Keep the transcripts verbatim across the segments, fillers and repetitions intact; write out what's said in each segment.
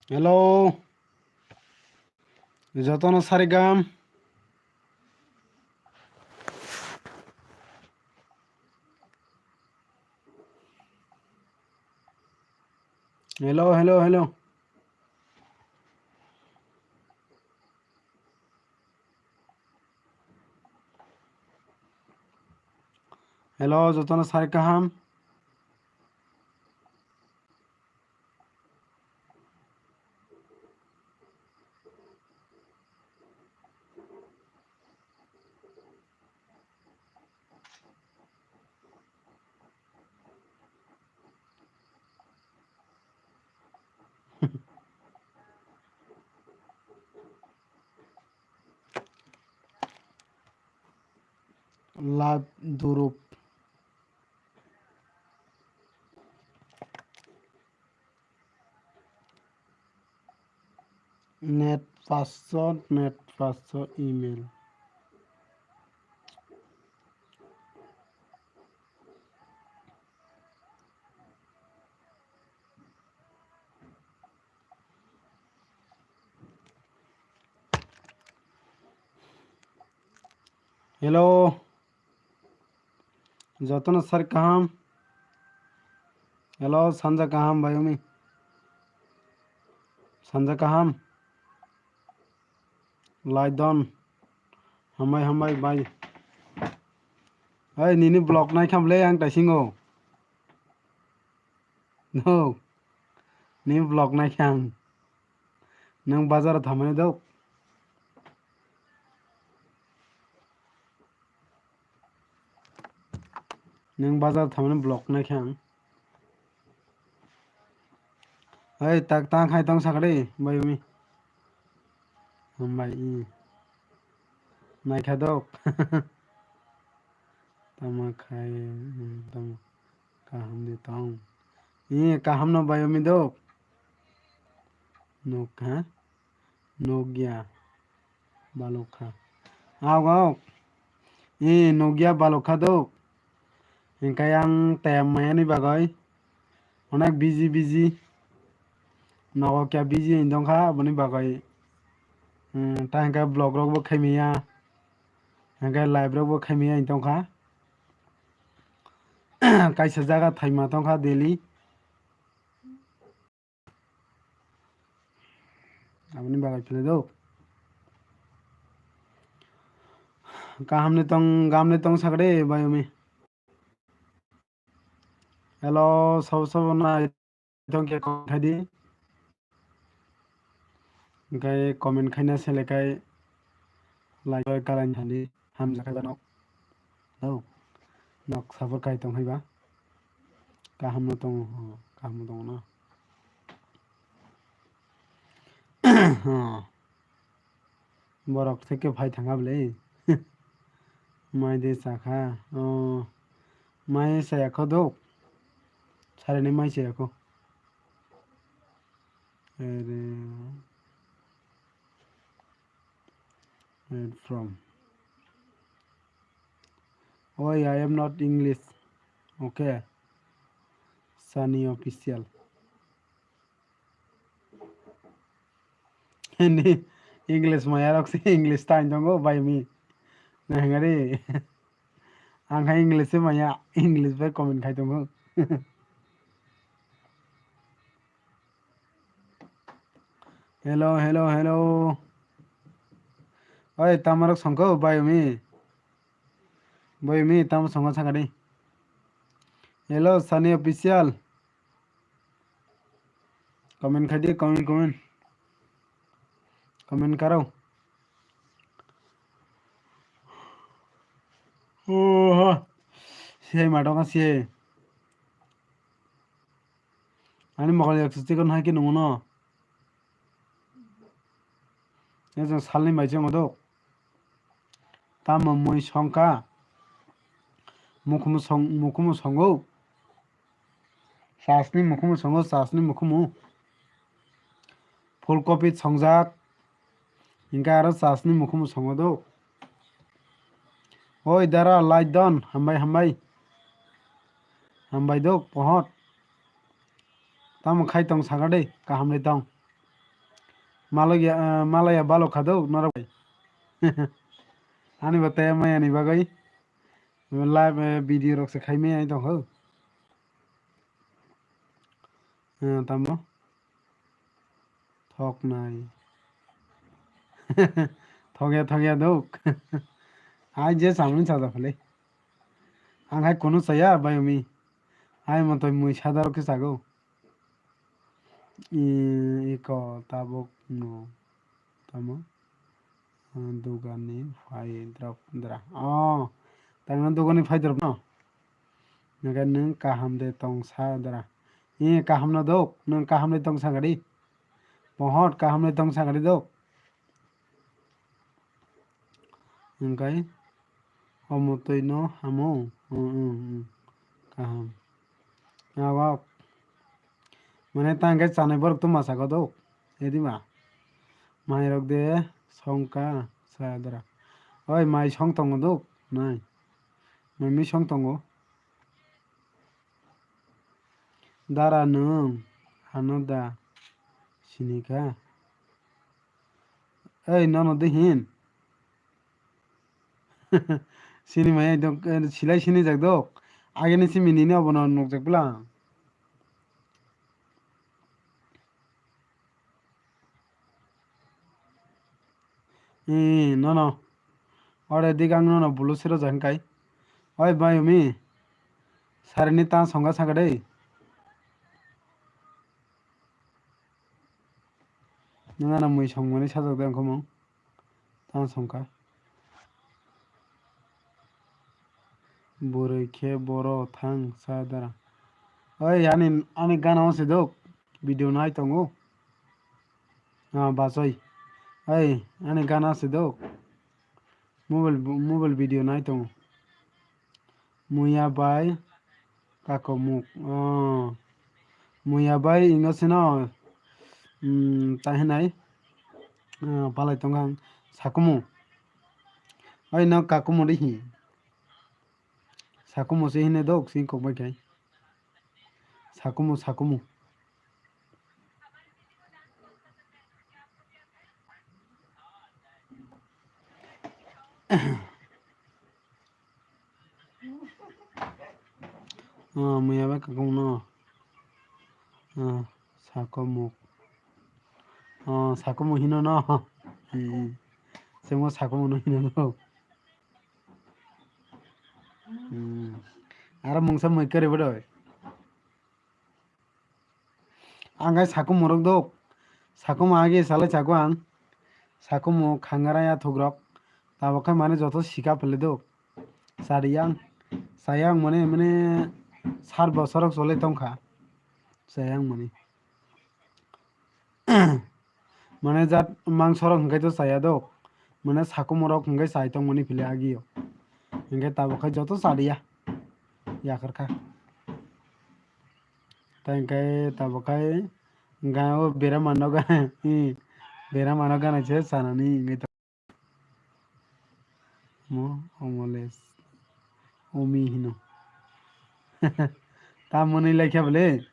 Hello. Jotono sarigam. Hello, hello, hello. Hello, jotono sari kaham. Love Durup. Net paanch sho, net paanch sho email. Hello. Jotono sari kaham. Hello, sanja kaham, bayumi. Sanja kaham. Laidon. Hambai, hambai, bai. Hey, nini vlog nai khamle ang taisingo. No. Ni vlog nai khe ang. Nang bazar thamani dok. Nang bazar thamani vlog nai khe ang. Hey, tak tang khai tong sakari, bai mi. Hambai i. Nai kha dok. Tamo khai, mm, tamo kaham de tong. Ee, kaham no bai omi dok. Nuk ha? Nukya. Balok kha. Aw, aw. Ee, nukya balok kha dok. Hinkhe ang tayam maya ni bagwi. Onek busy, busy. Nogo kya busy hin tong kha, aboni bagwi. Hmm, ta hinkhe vlog rok bo khai maya. Hinkhe live rok bo khai maya hin tong kha. Kaisa jaga thaima tong kha daily. Aboni bagwi philai do. Kaham ni tong, gam ni tong sakde, bayumi. Hello, sabo sabo nai tong khe comment khai di. Hinkhe comment khaina sele khai like bai kalan thani hamjakha ba nok. Nok sabor kai tong hai ba. Kaham no tong, kaham no tong na. Borok theke phai thanga bwle. Mai de chakha. O, mai chaya kho do. Sari ni mai chaya kho. Ere. Where from? Oi, I am not English. Okay. Sunny Official. Hindi, English maya rok se English ta hintongo bai mi. Nangari. Ang hai English se maya, English bai comment khai tongo. Hello, hello, hello. Oi, tamarok songko, bayumi. Bayumi, tamo songo sakani. Hello, Sunny Official. Comment khai di, comment, comment. Comment karo. Oho. Siyai matongo siyai. Ani mokol yak sijikon hai khe nungo no. Yang salni mai se mado. Tamo mui songka. Mukhumu song, mukhumu songo. Sasni mukhumu songo, sasni mukhumu. Full copy songjak. Hinkhe aro sasni mukhumu songo do. Oi dara, like don, hambai, hambai. Hambai do, pohot. Tamo khai tong saka de, kaham de tong. Malaya, ah, malaya balok kha do norok bai. Ani bo tei maya ni bagwi live, eh, video rok se khai maya tong kho. Eh, tamo? Thok nai. Thok ya, thok ya dok. Ai je samani sada phale. Ang hai kono saya bai umi. Hai mo toi mui sada rok khe sago. I, iko tabuk no. Tamo? Ah, dugani phai drop dra. Oh, tangna dugani phai drop no? Naga nwng kaham de tong sa dra. I, kaham no dok, nwng kaham de tong sa gari. Pohot kaham de tong sa gari dok. Hingkai omo twi no hamo. Mm, mm, mm. Kaham. Awak. Mane ta hingke chanai borok tuma saka do. Edi ma. Mai rok de songka sa dara. Oi mai song tongo do. Nai. Mai mi song tongo. Dara nwng hano da sinika. Ei nono de hin. Sini mai dok, eh, silai sini jak dok. Agini simi nini obono nukjak bwla. Ee, nono. Ore dik ang nono bulu siro jak kai. Oi bai umi. Sarini ta songa saka dei. Nwng ano mui songmani sajak de wngkha mung. Tamo songkha. Bwrwi khe boro thang sa dara. Oi ani, ani gana o se dok. Video nai tongo. Ah, bachoi. Oi ani gana se dok. Mobile, mobile video nai tongo. Muya bai kakomuk. Oh. Muya bai ingo sino, mm, ta hinai, ah, palai tongo ang. Sakumu. Oi no kakumu de hi. Sakumu se hine dok sing kok bai kai. Sakumu, sakumu. Ah, muya bai kakumu no. Ah, sakumu. Ah, sakumu hino no. Hmm. Semo sakumu no hino no. Hmm. Aro mungsa mui kari bodoi. Ang hai sakumu rok dok. Sakumu agi salai saku ang. Sakumu khangara ya thukrok. Tabok khai mane joto sika phele dok. Sari yang. Saya ang mane, mane sat bosor rok chole tongkha. Saya ang mane. Mane jat mangso rok hingke to saya dok. Mane sakumu rok hingke sai tongmani phile agio. Hingke tabok khai joto sariya. Yakarkha. Tai hingke tabok khai ga o bera mano ga, bera mano gana se sanani hingke to. Mo, omoles. Omi hino. Ta mwnwi laikha bole.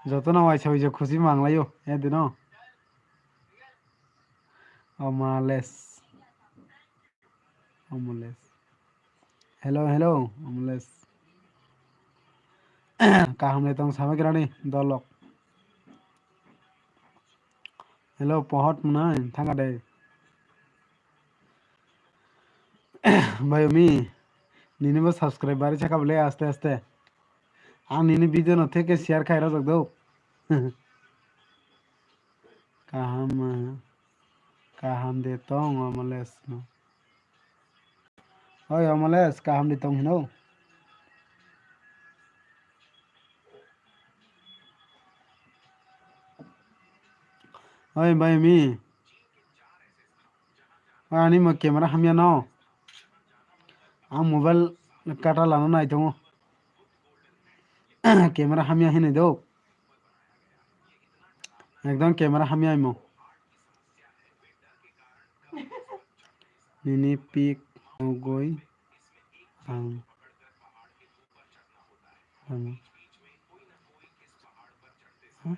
Jotono waisa waisa khusi manglaio, edino. Omoles. Omoles. Hello, hello, omoles. Kaham le tong sabagrani dolok. Hello, pohot mwnai, thanga de. Bai umi, nini bo subscribe bari saka bole aste aste. Ang nini video no theke share khai rojak do. Kaham, kaham de tong omoles no. Oi omoles, kaham de tong hino. Oi bai mi. Ani mo camera hamya no. Ang mobile kata lano nai tongo. Camera hamya hinwi do. Ekdom camera hamya imo. Nini pik nugui ang. Ano. Ha?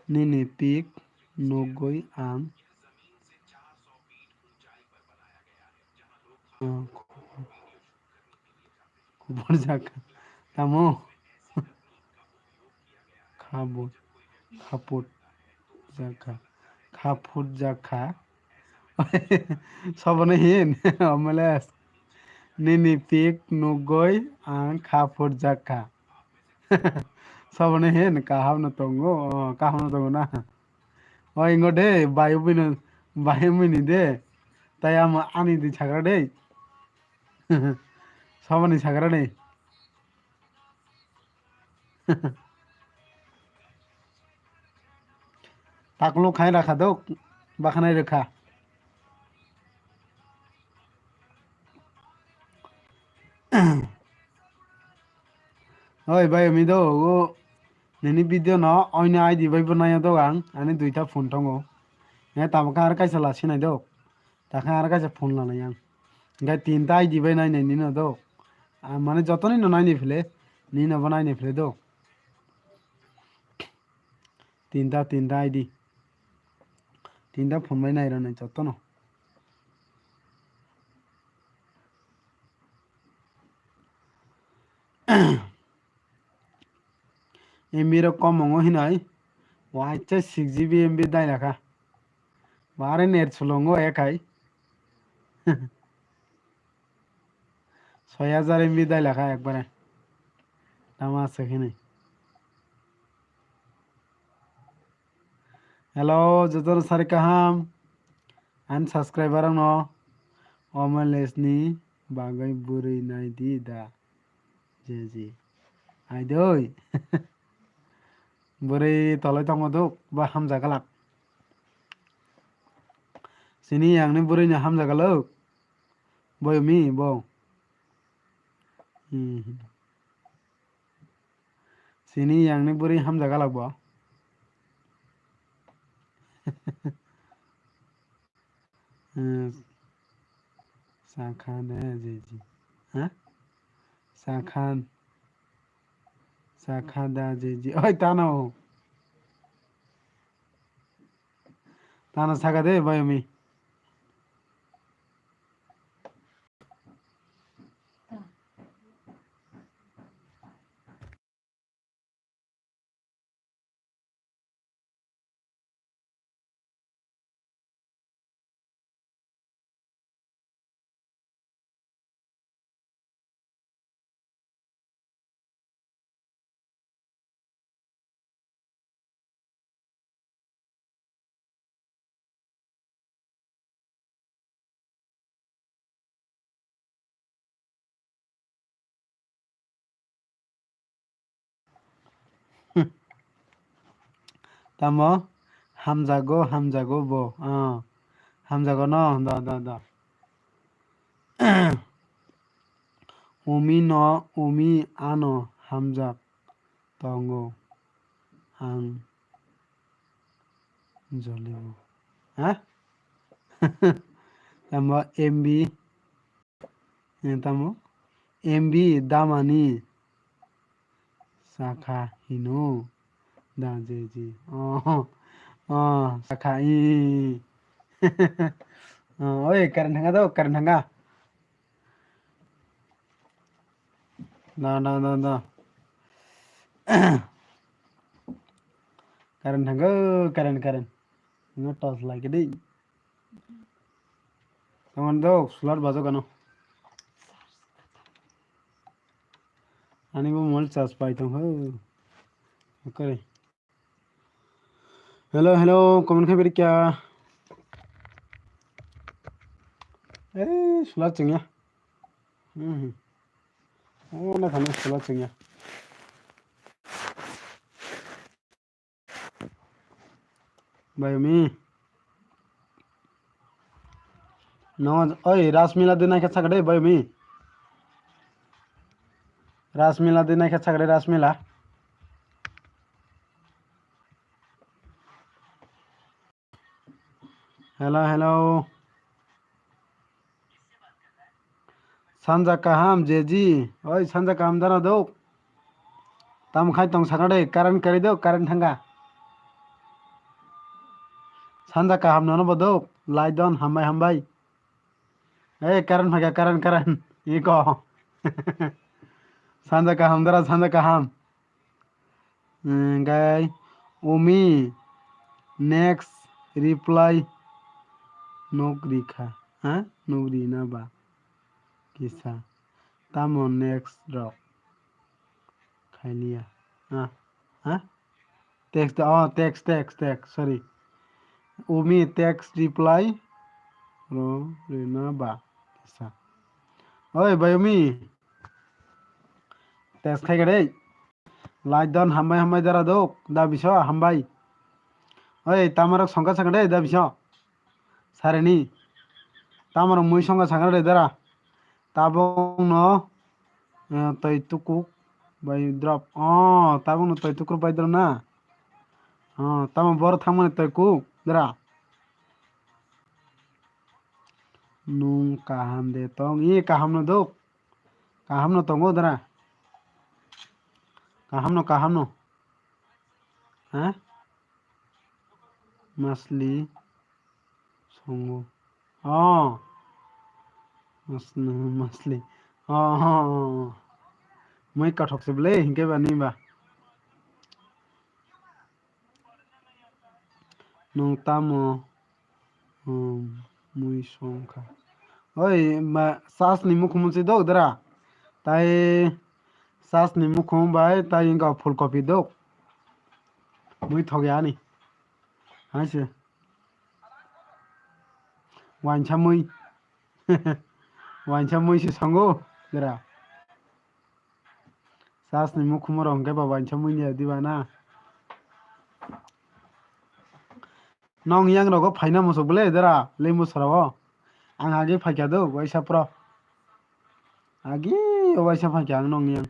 Nini pik nugwi ang, ah, khobor jakha. Tamo? Khabo, khaput jakha. Khaput jakha. Sobono hin, omeles. Nini pik nugwi ang khaput jakha. Sobono hin, kaham no tongo, oh, kaham no tongo na. Oi, ingo de, bai bini, bai bini de. Tai amo ani di sagra de. Saboni sagra de. Taklo khai rakha dok, bakhanai rakha. Oi, bai, umi do, o, nini video no, oini I D bai bo nai do ang, ani duita phone tongo. Ne tamo khe ar kaisa la sinai do. Ta khe ar kaisa phone la nai ang. Hinkhe tinta I D bai nai nai nino do. A, mane jotoni no nai ni phile, nino bo nai ni phile do. Tinta, tinta I D. Tinta phone bai nai rw nai jotono. M B rok kom wngo hinoi. Waisa six G B M B dai lakha. Bare net slow wngo ekai. Soi hajar M B dai lakha ekbare. Tamo aswk hinoi. Hello, jotono sari kaham. Ani subscriber rokno omeles ni bagwi bwrwi nai di da. Jeji. Aidoi. Bwrwi tolai tongo duk, ba hamjagalak. Sini yang ni bwrwi ni hamjagaluk. Boyomi, bo. Hmm. Sini yang ni bwrwi hamjagalak bo. Hmm. Sakha da jeji. Ha? Sakhan. Sakha da jeji. Oi, tano. Tano saka de, Boyomi. Tamo? Hamjago, hamjago bo. Ah, hamjago no, da, da, da. Umi no, umi ano hamjak tongo ang jolio. Ha? Tamo M B, eh, tamo M B damani sakha hino da jeji. Oh, oh, sakha i. Oh, oi, current thanga do, current thanga. Da, da, da, da. Current thangkha, current, current. Ino torch lai khe dei. Tamon do, solar bajak ano. Ani bo mobile charge pai tong ho. Okore. Hello, hello, comment khai beri kya? Eh, solar chingya. Hmm. Oh, na khana solar chingya. Bai mi. No, oi, Rasmila de naikha sakha de, bai mi. Rasmila de naikha sakha de, Rasmila. Hello, hello. Sanja kaham, Jeji. Oi, sanja kaham dana dok. Tam khai tong sakha de, current kari dok, current thangkha. Sanja kaham nono bodok. Laidon hambai hambai. Hey, Karan phaikha, Karan, Karan. Iko. Sanja kaham dara, sanja kaham. Hwnkhe Umi next reply nuk rikha, ha? Nuk rina ba kisa. Tamo next rok khailiya. Ha? Ha? Text, oh, text, text, text, sorry. Umi text reply ro rina ba kisa. Oi, bai Umi. Text khai khe dei. Laidon hambai hambai dara dok. Da biso hambai. Oi, tamarok songkha sakha dei, da biso. Sarini. Tamarok mui songkha sakha dei dara. Tabukno, eh, toi tukuk bai drop. Oh, tabukno toi tukuk bai drop na. Oh, tamo boro thangmani toi kuk dara. Nung kaham de tong. I kaham no dok. Kaham no tongo dara. Kaham no, kaham no. Ha? Masli songo. Oh. Mas-, masli. Oh, oh, oh, oh. Mui kathok se bwle, hinkhe ba ni ba. Nung tamo, um, mui songkha? Oi, ma, sas ni mukhung se dok dara. Tai sas ni mukhung bai tai wngkha phulkopi dok. Mui thok ya ani. Hai se. Wainsa mui. Wainsa mui se songo dara. Sas ni mukhung rok hwnkhe ba wainsa mui ni diba na. Nong yang rogo phaina muchuk bwle dara lembu sora o. Ang agi phaikha do waisa pro. Agi waisa phaikha ang nong yang.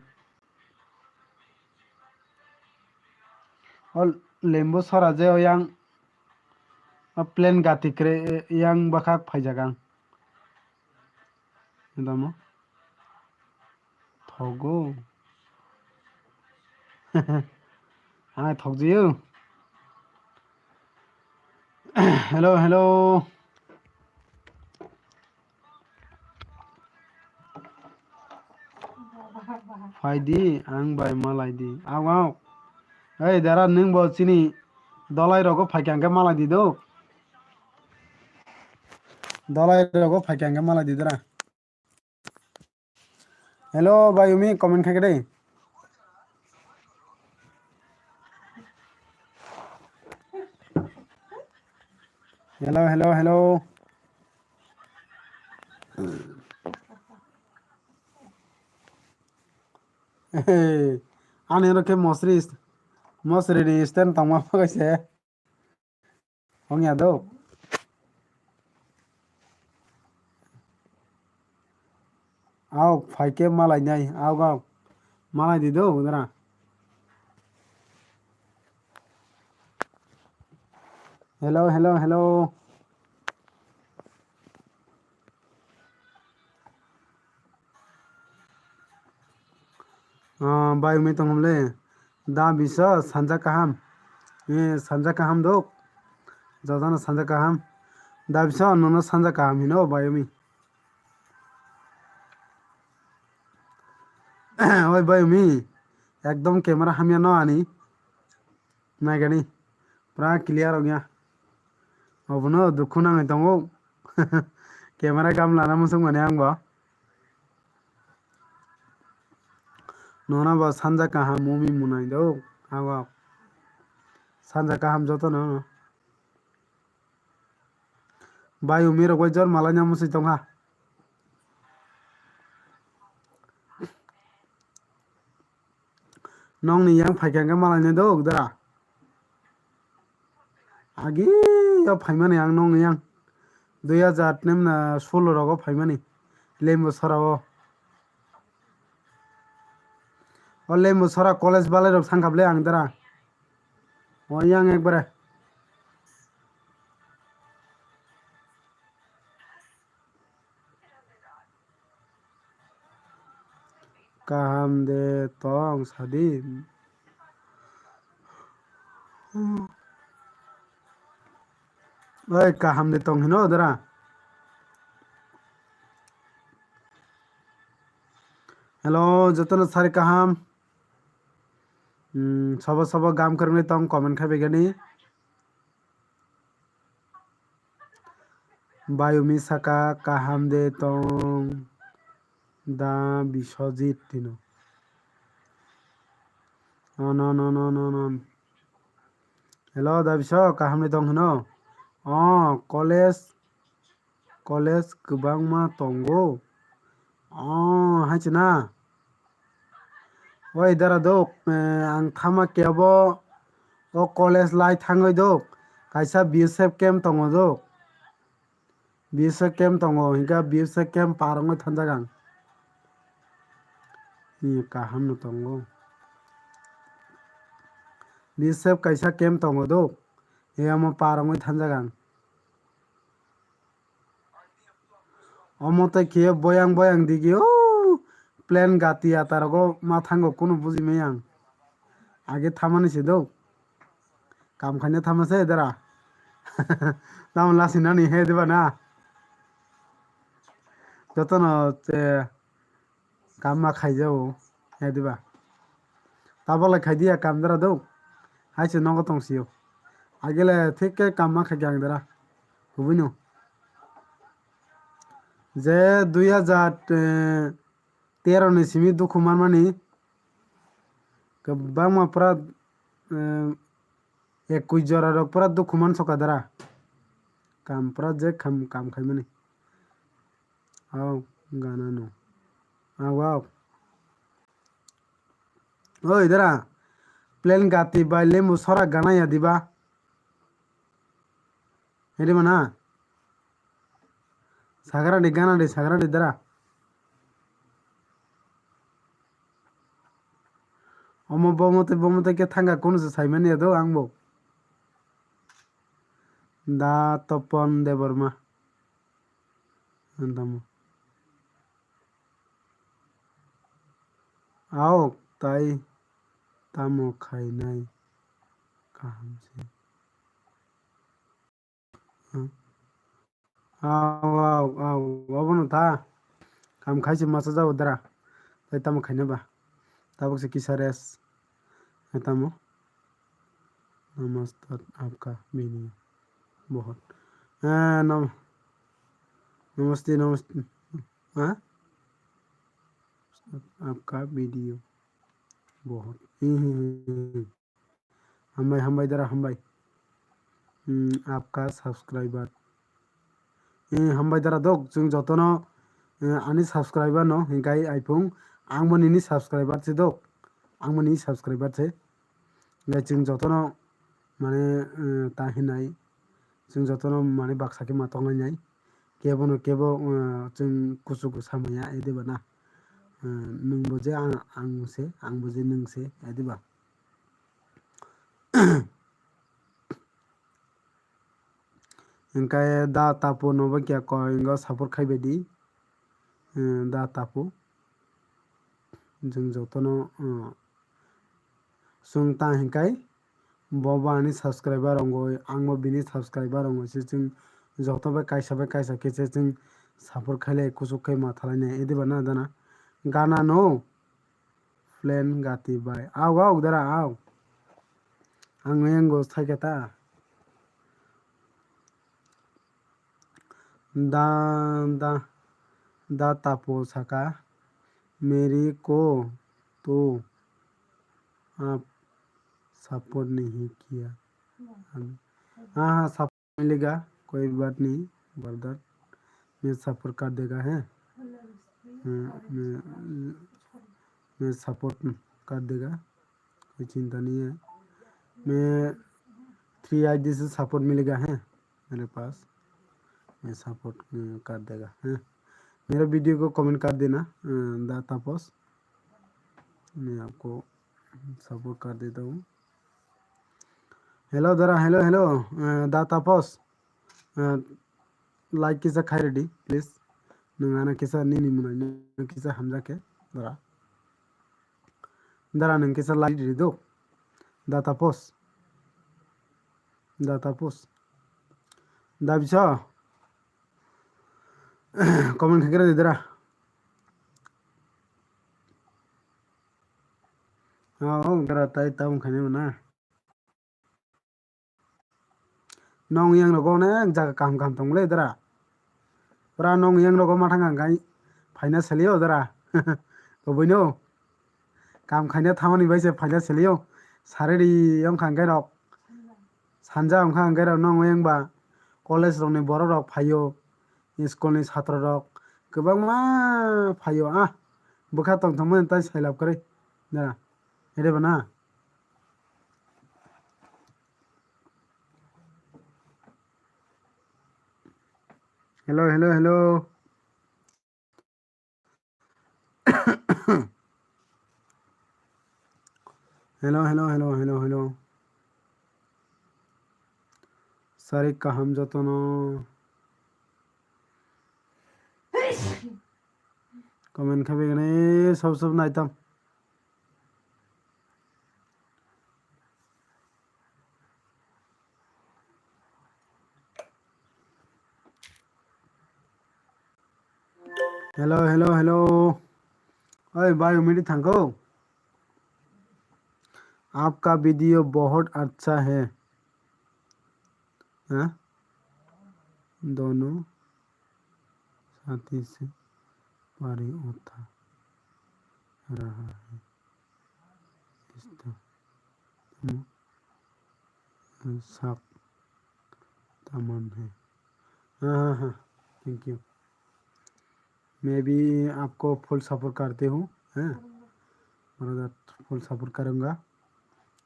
O lembu sora je o yang, o plain gati kre yang bwkhak phaijak ang. Damo. Thogo. Hai thokjiyo. Hello, hello. Phaidi, ang bai malai di. Au, au. Ei, dara, nwng bo chini dolai rogo phaikha hwnkhe malai di do. Dolai rogo phaikha hwnkhe malai di dara. Hello, bai Umi, comment khai khe dei. Hello, hello, hello. Hey, ani oro khe mosri, mosri ni stand tongma phagai se. Ongya do. Aw, phaikhe malai nai, aw, aw. Malai di do, udara. Hello, hello, hello. Ah, bai, umi tongom le. Da bisa sanja kaham. Eh, sanja kaham dok. Jajana sanja kaham. Da bisa nono sanja kaham hino, bai, umi. Oi, bai, umi. Ekdom camera hamya no ani. Naigani. Pura clear ongya. Obono dukhu nangwi tongo. Camera kam lana muchung mani ang bo. Nona bo sanja kaham mumi munai do. Abo. Sanja kaham joto no. Bai umi rok bai jor malai na muchung tongkha. Nongni yang phaikha hwnkhe malai nai do, dara. Agi yo phaimani ang nongni yang. Dui hajar nem na solo rogo phaimani. Lembu sora o. O lembu sora college balai rok sangkha ble ang dara. O yang ekbare. Kaham de tong sadi. Oi, kaham de tong hino dara. Hello, jotono sari kaham. Hmm, sobo sobo gam kwrwngwi tong comment khai begani. Bayumi saka kaham de tong da Biswajit tino. On, on, on, on, on, on. Hello, da Biswa, kaham de tong hino? Oh, college, college kwbangma tongo. Oh, hai china. Oi, dara dok, eh, ang thama kebo o college lai thangoi dok. Kaisa B S F camp tongo dok. B S F camp tongo, hinkhe B S F camp par wngwi thanjak ang. Ni kaham no tongo. B S F kaisa camp tongo dok. He amo par wngwi thanjak ang. Omo tei khe boyang boyang digi o plane gati atarogo ma thango kunu buji maya ang. Age thamani se do. Kam khaina thama se dara. Tamo lasinani he diba na. Jotono che Kam ma khaijao, he diba? Tabok lai khai diya kam dara do. Hai se nogo tong sio. Agele thik khe kam ma khai ang dara. Kubui no. Je dui hajar tero ni simi dukhu manmani kwbangma pura, eh, ekui jora rok pura dukhu man soka dara. Kam pura je kam, kam khaimani. Au, gana no. Au, au. Oi, dara. Plane gati bai lembu sora gana ya diba? Hedi mana? Sagra di gana di, sagra di dara. Omo bomo tei bomo tei khe thanga kunu se saimani ya do ang bo. Da Topon Debbarma. Ang tamo. Aok tai tamo khainai kaham se. Hmm. Aw, aw, aw, abono ta. Kam khai se masa jago dara. Tai tamo khaina ba. Tabuk se kisa rest. Hai tamo. Namaste, aapka video bahut. Ah, nam-, namaste, namaste. Ha? Aapka video bahut. Hmm, hmm, hmm, hmm. Hambai, hambai, dara, hambai. Hmm, aapka subscriber. Eh, hambai dara dok, chwng jotono, eh, ani subscriber no hinkai iphung, angbo nini subscriber se dok, angbo nini subscriber se. Hinkai chwng jotono, mane, eh, ta hinai, chwng jotono, mane, baksa khe ma tonglainai. Kebo no kebo, eh, chwng kuchuk samaya, ediba na. Eh, nwng bo je ang, ang se, ang bo je nwng se, ediba. Hinkai da Tapu no bo kya koi, hingo support khai bai di. Eh, da Tapu. Chwng jotono, eh, chwng ta hinkai bo bo ani subscriber rongoi, ang bo bini subscriber rongoi se chwng joto bai kaisa bai kaisa khe se chwng support khai lai kuchuk khai ma thalai nai, ediba na dana. Gana no. Plane gati bai. Aw, aw, dara, aw. Ang yango sai khe ta. Da, da, da Tapu saka, "Mere ko to aap support nahi kiya." हाँ, हाँ, मिलेगा, कोई बात नहीं, ब्रदर। मैं सपोर्ट कर देगा, हैं? हाँ, मैं, मैं सपोर्ट कर देगा, कोई चिंता नहीं है। मैं थ्री आईडी से सपोर्ट मिलेगा, हैं? मेरे पास, मैं सपोर्ट, अ, कर देगा, हैं? मेरा वीडियो को कमेंट कर देना, अ, दा तापस, मैं आपको सपोर्ट कर देता हूँ। Hello, dara, hello, hello, eh, da Tapos. Eh, like kisa khai redi, please. Nwng ano kisa nini mwnai, nwng kisa hamjak khe, dara. Dara nwng kisa like redi do. Da Tapos. Da Tapos. Dabi so? Comment khaikhe rw di dara. Oh, dara tai tamo khainai mano. Nong yang rogo onek jaga kaham kaham tongmole dara. Pura nong yang rogo mathang ang kai phaina selio dara. Koboino. Kam khaina thamani bai se phaina selio. Sariri wngkha hwnkhe rok. Sanja wngkha hwnkhe rok nong yang ba college rokni borok rok phaio. School ni chatra rok kwbangma phaio. Ah, bwkha tongthokmani tai sailab kwrwi. Dara. Ede bana. Hello, hello, hello. Hello, hello, hello, hello, hello. Sari kaham jotono. Comment khabe gane sob sob naitam. Hello, hello, hello. Oi, bhai, umidi thangko. आपका वीडियो बहुत अच्छा है। हाँ? दोनों साथी से पानी उठा रहा है। इस तो हम सब तमन है। हाँ, हाँ, हाँ। Thank you। मैं भी आपको full support करते हूँ, हैं? Brother, full support करूँगा,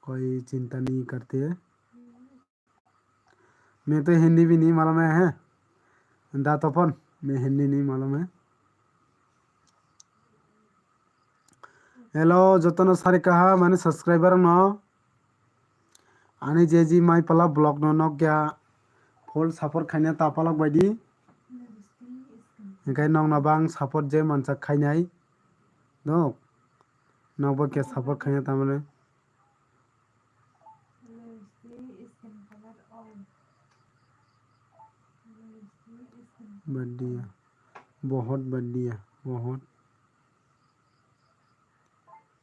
कोई चिंता नहीं करते हैं। मैं तो हिंदी भी नहीं मालूम है, हैं? दातोपन, मैं हिंदी नहीं मालूम है। Hello, jotono sari kaham, ani subscriber no. Ani J G Maipala vlog no nok ya full support khaina ta palak baidi. Hingkai nok no bang support je mansa khainai. Nok. Nok bo khe support khaina ta mane. बढ़िया, बहुत बढ़िया, बहुत।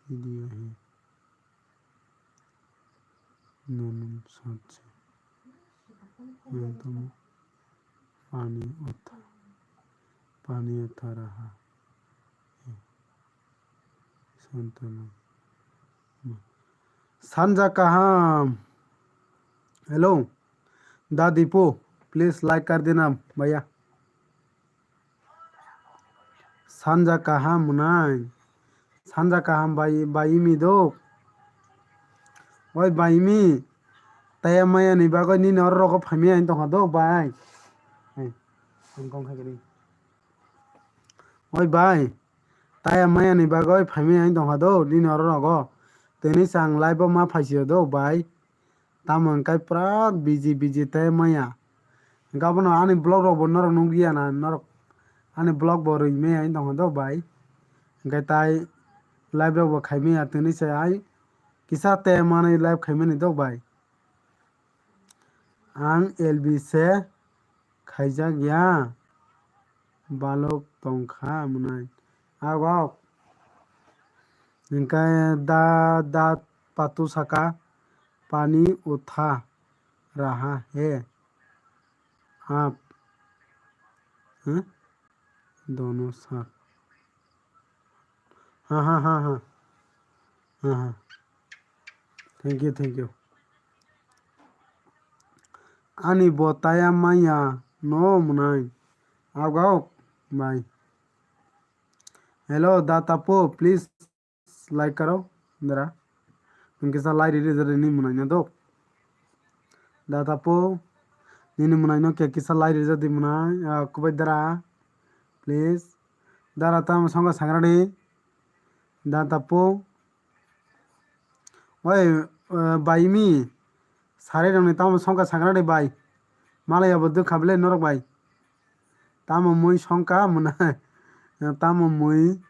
Video hai. Nonum satse. Nonum pani utha. Pani utha raha. Santana. Sanja kaham. Hello. Da Dipu, please like kar dena, bhaiya. Sanja kaham mwnai. Sanja kaham bai, bai mi dok. Oi bai mi. Taya maya ni bagoi nini oro rogo phaimaya hin tongkha dok bai. Hai. Ang kong khai kari. Oi bai. Taya maya ni bagoi phaimaya hin tongkha dok nini oro rogo. Tini sang live o ma phaisio dok bai. Tamo hwnkhai pura busy busy tei maya. Hwnkhe abono ani vlog rok bo norok nukliya na, norok ani vlog bo rwi maya wng tongkha do bai. Hwnkhe tai live rok bo khai maya tini se ai kisa tei manwi live khai mani do bai. Ang L B se khaijak ya. Balok tongkha mwnai. Agok. Hingke da, da patu saka pani utha raha hai. Aap. Huh? Dono saath. Ha, ha, ha, ha. Ha, ha. Thank you, thank you. Ani bo taya maya no mwnai. Agok bai. Hello, da tapo, please like karo. Dara. Ang kisa like riri jare ni mwnai na do. Da tapo, nini mwnai no kisa like riri jare mwnai. Ah, kubai dara. Please. Dara tam songa sangrani. Da tapo. Oi, eh, bai mi. Sari rokni tamo songkha sakra de bai. Malai abo dukha bele norok bai. Tamo mui songkha mwnai. Tamo mui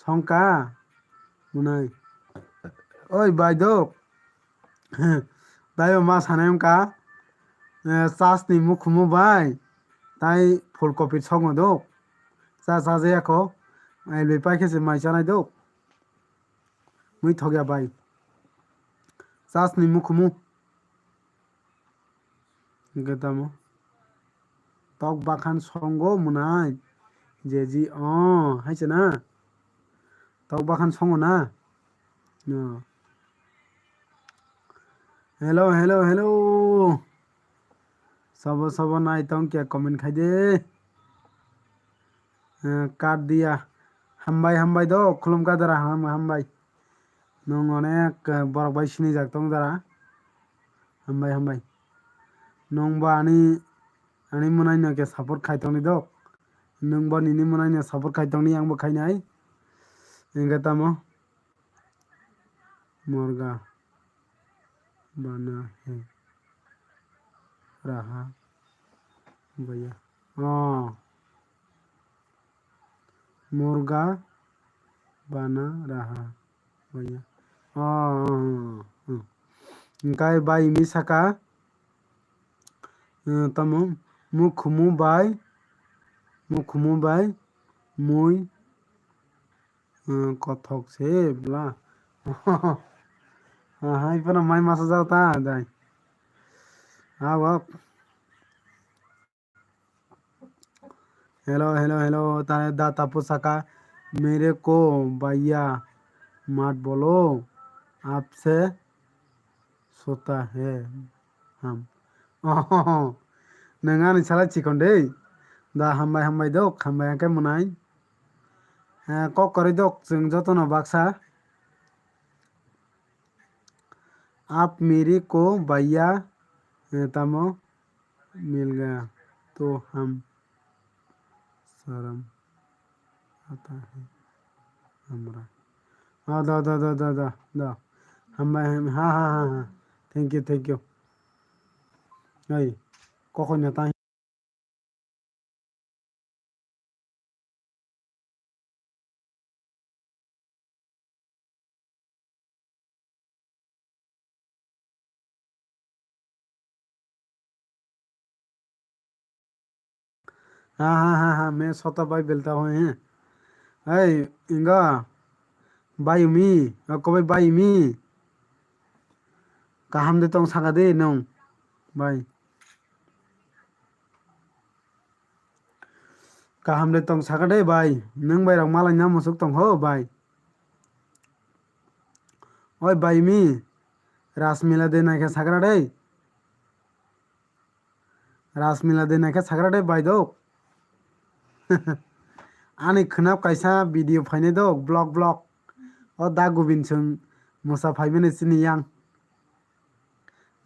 songkha mwnai. Oi bai do. Daibo ma sanai wngkha. Eh, chasni mukhumu bai, tai phulkopi songo do. Cha cha jaya kho, elwi pai khe se mai chanai do. Mui thokya bai. Chasni mukhumu. Hingke tamo. Tok bakhan songo mwnai. Jeji, oh, hai se na. Tok bakhan songo na. No. Hello, hello, hello. Sabo, sabo nai tong kya comment khai de. Eh, kat diya. Hambai, hambai do, khulum ka dara, ham-, hambai. Nwng onek, eh, borok bai sinijak tong dara. Hambai, hambai. Nwng bo ani, ani mwnai no khe support khai tongni dok. Nwng bo nini mwnai no support khai tongni, ang bo khainai. Hingke tamo? Morga bana hai raha bhaiya. Oh. Morga bana raha bhaiya. Oh, oh, oh, oh. Hingkai bai mi saka, eh, tamo mukhumu bai, mukhumu bai mui, eh, kothok se bla. Hai phano mai masa jao ta dai. Awak. Hello, hello, hello. Tane da tapu saka, mere ko bhaiya mat bolo, aapse sota hai hum. Oh, nwng ani sala chikon de. Da hambai, hambai do, hambai hwnkhe mwnai. Eh, kok kwrwi do, chwng jotono baksa. Aap mere ko bhaiya, eh, tamo mil gaya to hum sharam aata hai hamra. Ah, da, da, da, da, da, da. Hambai, ham-, ha, ha, ha, ha. Thank you, thank you. Oi, kokoi na tang. हाँ, हाँ, हाँ, हाँ, मैं सोता भाई बेलता हूँ, हैं। Hey, inga, bai umi, ako bai bai umi. Kaham de tong saka de nung, bai. Kaham de tong saka de bai, nung bai rok malai na musuk tong ho bai. Oi bai mi, Rasmila de naikha sakra de. Rasmila de naikha sakra de bai do. Ani khwnap kaisa video phainai do, vlog, vlog. O da Gobin chwng mosa phaimani chini yang.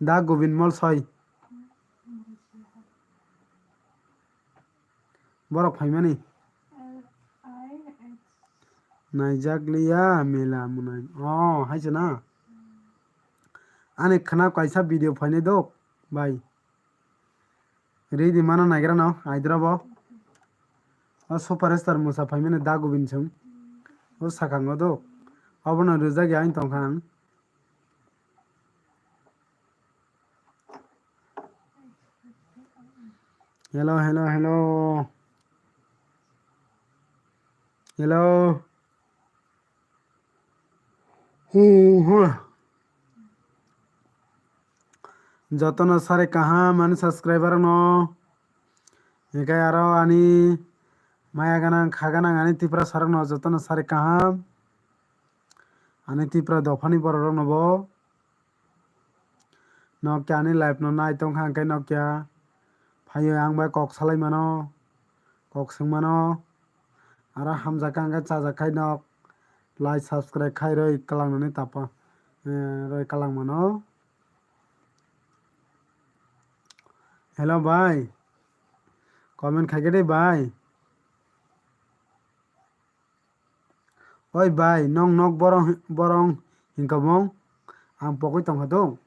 Da Gobin Molsoi. Borok phaimani. Naijakliya mela mwnai. Oh, hai se na. Ani khwnap kaisa video phainai do, bai. Ridi mana naigra no, aidra bo. O superstar mosa phaimani da Gobin chwng. O sakango do. Obono rwjak ya ang tongkha ang. Hello, hello, hello. Hello. Hu, hu. Jotono sari kaham ani subscriber no. Hinkhe aro ani maya ganang, kha ganang ani Tiprasa rok no jotono sari kaham. Ani Tipra dophani borok rok no bo. Nokya ani live no nai tongkha, hwnkhe nokya phaio ang bai kok salai mano, kok swng mano. Aro hamjakha hwnkhe chajak khai nok like, subscribe khai roi kwlangnani tapa, eh, roi kwlang mano. Hello bai, comment khaikhe de bai. Oi bai, nong nok borong, borong hinkha bong? Ang pogwi tongkha do.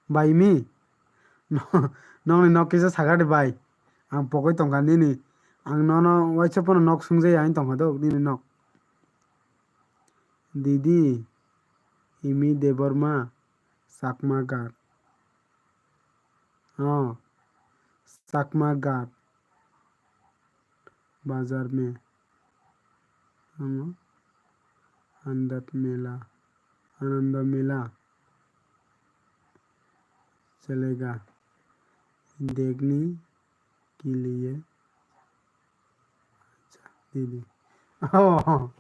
Bai mi? Nongni nok kisa sakha de bai. Ang pogwi tongkha nini. Ang nono waisa pono nok swngjaya wng tongkha do nini nok. Didi, Imi Debbarma, Chakma Gar. Oh, Chakma Ghat Bazar mein, ano, Anand Mela, Anand Mela chalega, dekhne ke liye. Acha, didi. Oh,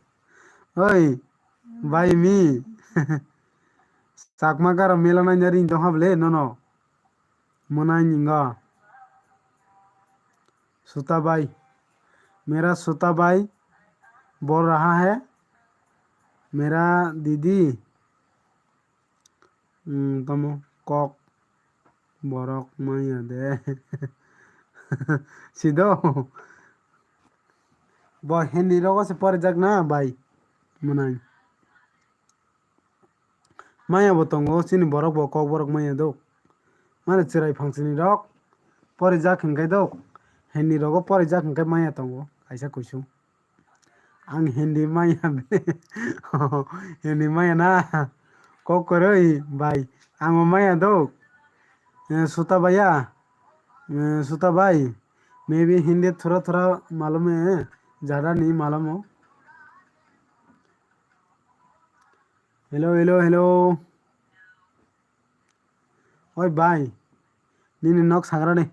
oi, bhai mi. Chakma Ghat o mela naina ring tong hable nono. Mwnai ningo. Suta bhai. Mera suta bhai. Bol raha hai. Mera didi. Hmm, tamo kok borok manya de. Sido. Bo Hindi rogo se porijak na, bai. Mwnai. Maya bo tongo, chini borok bo kok borok manya do. Mane chwrai phangsini rok porijak hinkai do. Hindi rogo porijak hinkai maya tongo, kaisa kuisu. Ang Hindi maya, Hindi maya na. Kok kwrwi bai. Ang maya do. Eh, suta bhaiya. Eh, suta bhai. Maybe Hindi thora thora malum hai. Jada nahi malum ho. Hello, hello, hello. Oi bai. Nini nok sagra de.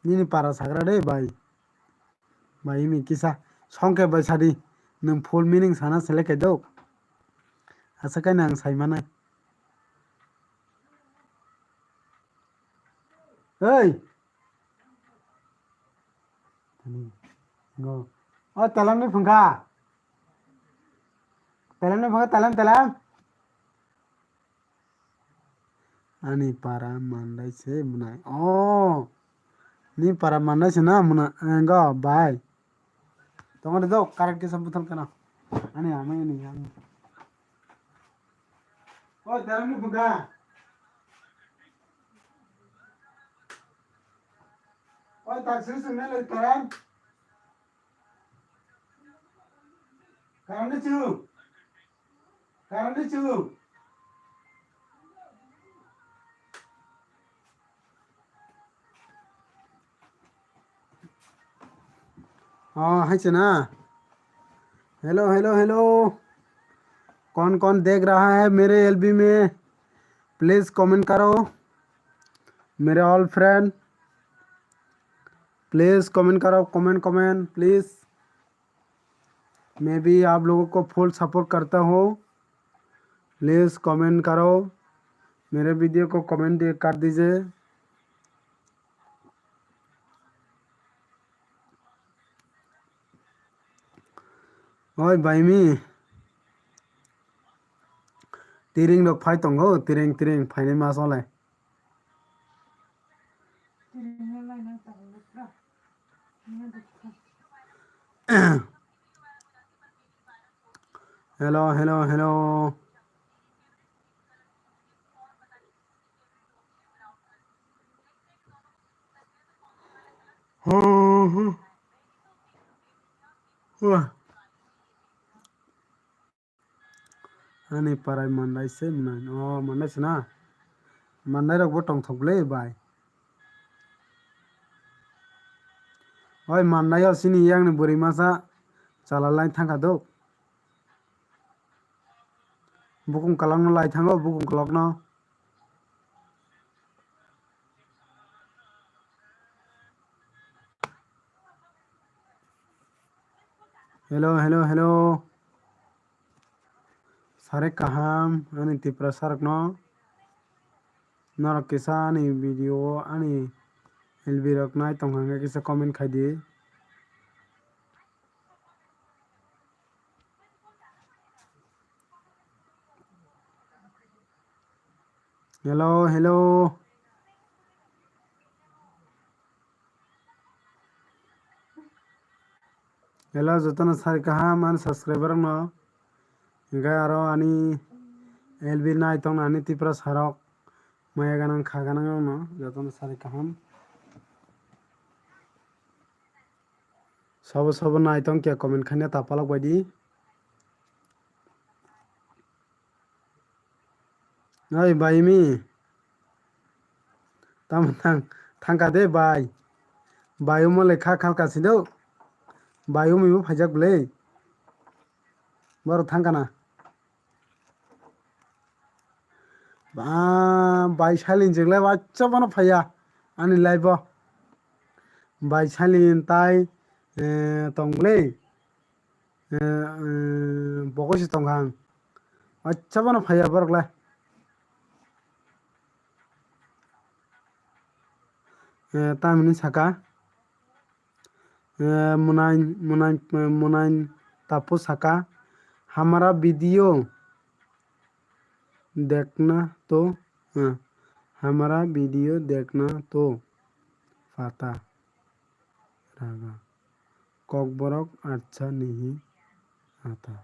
Nini para sagra de bai. Bai, imi kisa songke bai sadi. Nwng full meaning sana select khe do. Asa khe nang sai manai. Hey. Ngo. O telam ni phungkha. Telam ni phungkha, telam, telam. Ani para mandai se mwnai. Oh. Ni para mandai se na mwnai. Engo bai. Tongo de do current kisa buthal kana. Ani amai ni yang. O telam ni phungkha. O tak sir sir na le telam. Karam de chu. Karam de chu. हाँ, है ना? Hello, hello, hello. कौन कौन देख रहा है मेरे एलबी में? प्लीज कमेंट करो। मेरे ऑल फ्रेंड, प्लीज कमेंट करो, कमेंट, कमेंट, प्लीज। मैं भी आप लोगों को फुल सपोर्ट करता हूँ। प्लीज कमेंट करो, मेरे वीडियो को कमेंट दे-, कर दीजिए। Oi, baimi. Tiring rok phai tongo, tiring, tiring, phainai ma sole. Hello, hello, hello. Ani parai mandai se mwnai. O, mandai se na? Mandai rok bo tongthok le bai. Oi, mandai o sini yang ni bwrwi masa chala lai thangkha do. Bukung kolok no lai thango, bukung kolok no. Hello, hello, hello. Sare kaham, ani Tiprasa rok no. Norok kisa ani video o ani L B rok nai tong hwnkhe kisa comment khai di. Hello, hello. Hello, jotono sari kaham ani subscriber rokno. Hingke aro ani L B nai tongna ani Tiprasa rok. Maya ganang kha ganang rokno jotono sari kaham. Sabo sabo nai tong khe comment khaina ta palok bai di. Oi, bai mi. Tamo thang, thangka de, bai. Bai omo le kha khalka si do. Bai omo bo phaijak bwle. Borok thangka na. Ba, bai silent jwk le waisa bono phaiya. Ani live o. Bai silent tai, eh, tong bwle. Eh, eh, bokol se tong kha ang. Waisa bono phaiya borok le. Eh, tamni saka. Eh, munai, munai, munai tapu saka. Hamara video dekna to, eh, hamara video dekna to pata raga. Kokborok acha nihi ata.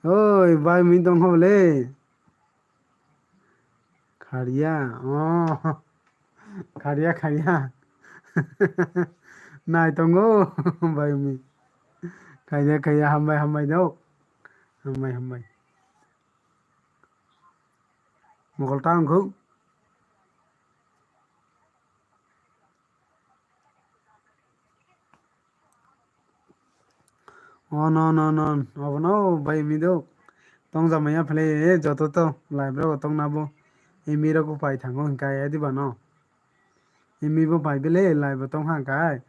Oi, bai mi tong kha bwle. Kharia, oh. Kharia, kharia. Nai tongo, bai mi. Kharia, kharia, hambai, hambai do. Hambai, hambai. Mokol ta wngkhu. Oh, no, no, no. Obono bai mi do. Tong jamaya phle, eh, joto to live rok tong na bo. Emi rok pai thango hingka ya diba no. Emi bo pai bele live bo tong hangkai.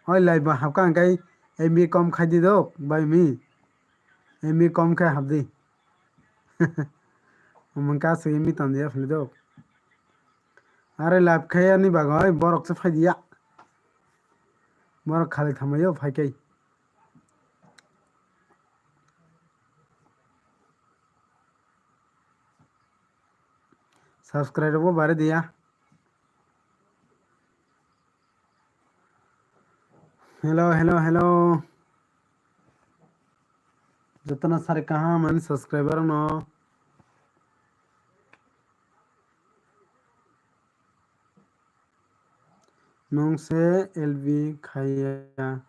Oi live bo hapka hingkai emi kom khai di do bai mi. Emi kom khai hap di. Omo ka se emi tan dia phle do. Are live khai ani bagoi borok se phai dia. Borok khali thamayo phai kai. Subscribe rok bo bare dia. Hello, hello, hello. Jotono sari kaham ani subscriber no. Nwng se L B khaiya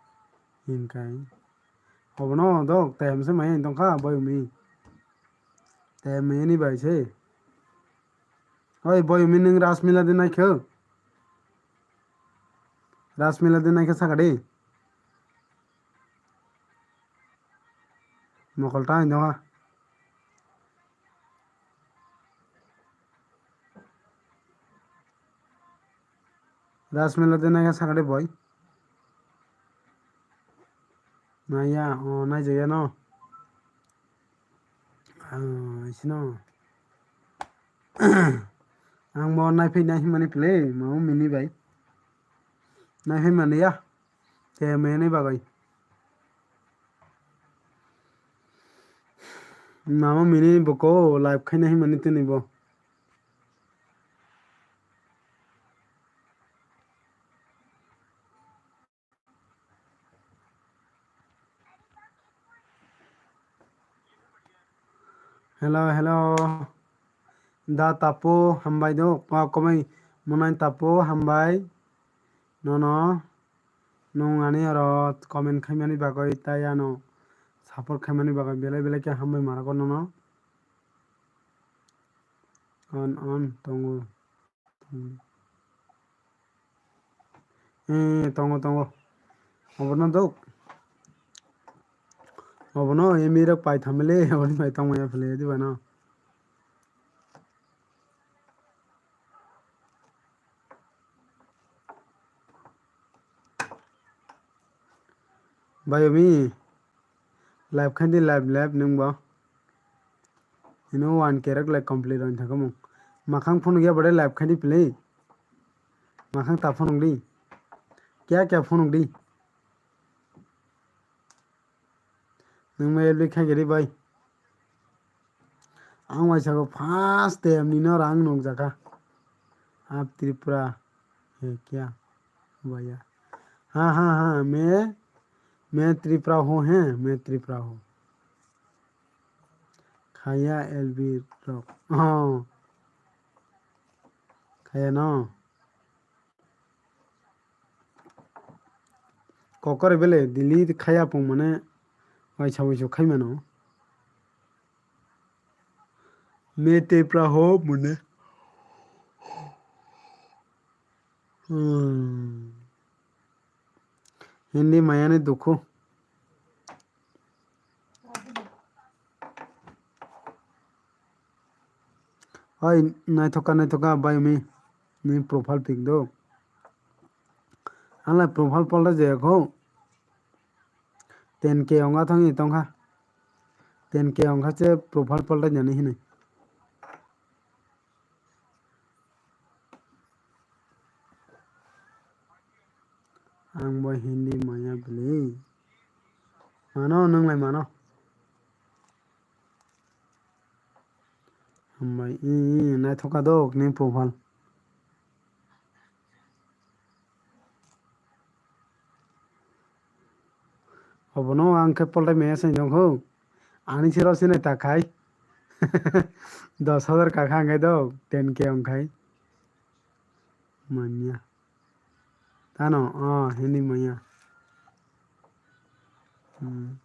hinkai. Obono dok, tayam se maya tongkha, boy umi. Tayam maya ni bai se. Oi, boy umi nwng Rasmila de naikhe? Rasmila de naikhe saka de. Mokol ta hinwi dongha. Rasmila de naikhe sakade boy. Naiya, o, naijakya no. Ah, isino. Ang bo naiphai nai himani phle, mamo mini bai. Naiphai mani ya. Te mene bagwi. Mamo mini boko live khaina himani tini bo. Hello, hello. Da Tapu, hambai do. Wa komai monai Tapu, hambai. Nono, nwng ani oro comment khaimani bagwi tei ano support khaimani bagwi belai belai khe hambai marago nono. On, on, tongo. Eh, tongo, tongo. Obono dok. Obono emi rok pai thamle, oboni pai tongmaya phele, diba no? Bayomi, live khaidi live, live nwng bo. Ino one K rok le complete on thangkha mung. Makhang phunuk ya bade live khaidi play. Makhang ta phunuk di. Kya kya phunuk di. Nwng ma L B khai gari bai. Ang waisa ko first time nino rang nukjakha. Aap Tripura hai kya bhaiya? Ha, ha, ha, main, main Tripura ho hai, main Tripura ho. Khaya L B rok. Oh. Khaya no. Kokore bele delete khaya pung mane waisa waisa khai mano. Me te praho mune. Hmm. Hindi maya ni dukhu. Oi, naithoka, naithoka, bai mi. Ni profile pic do. Ang lai profile palta jaya kho. Ten K ongkha thangwi tongkha. Ten K ongkha se profile palta jani hinwi. Ang bo Hindi maya bili. Mano, nwng lai mano. Hambai, i, i, naithoka dok ni profile. Obono ang khe poltai maya se nong kho. Ani sero sini ta khai. Dos hajar kakha ang khai dok, ten K ang khai. Manya. Tano, oh, Hindi maya. Hmm.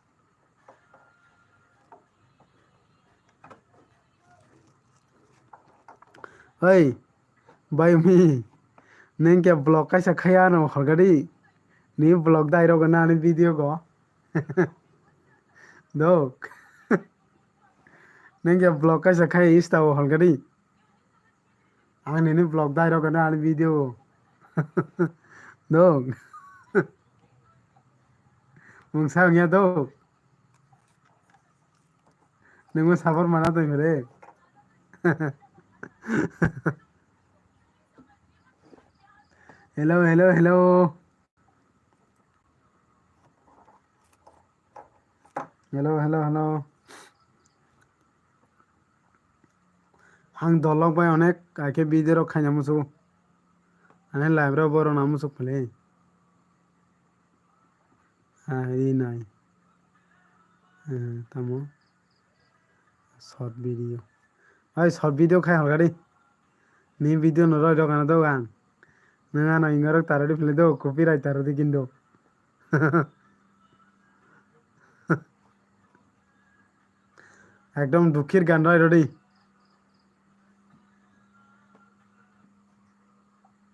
Oi, bai mi, neng khe vlog kaisa khaya ano horgadi, ni vlog dai rok na ani video go. Dok. Neng khe vlog kaisa khaya Insta o horgadi. Ang nini vlog dai rok na ani video. Dok. Mungsa wngya dok. Nungbo sabar mana tong re. Hello, hello, hello. Hello, hello, hello. Ang dolok bai onek aike video rok khaina musu. Ane live rok borok na musu phle. Ah, ini nai. Eh, tamo. Short video. Ai, short video khai halgari. Ni video no roi rok ano dogang. Nang ano inga rok taro di phle do, copyright taro di kindo. Ekdom dukhir gan roi rodi.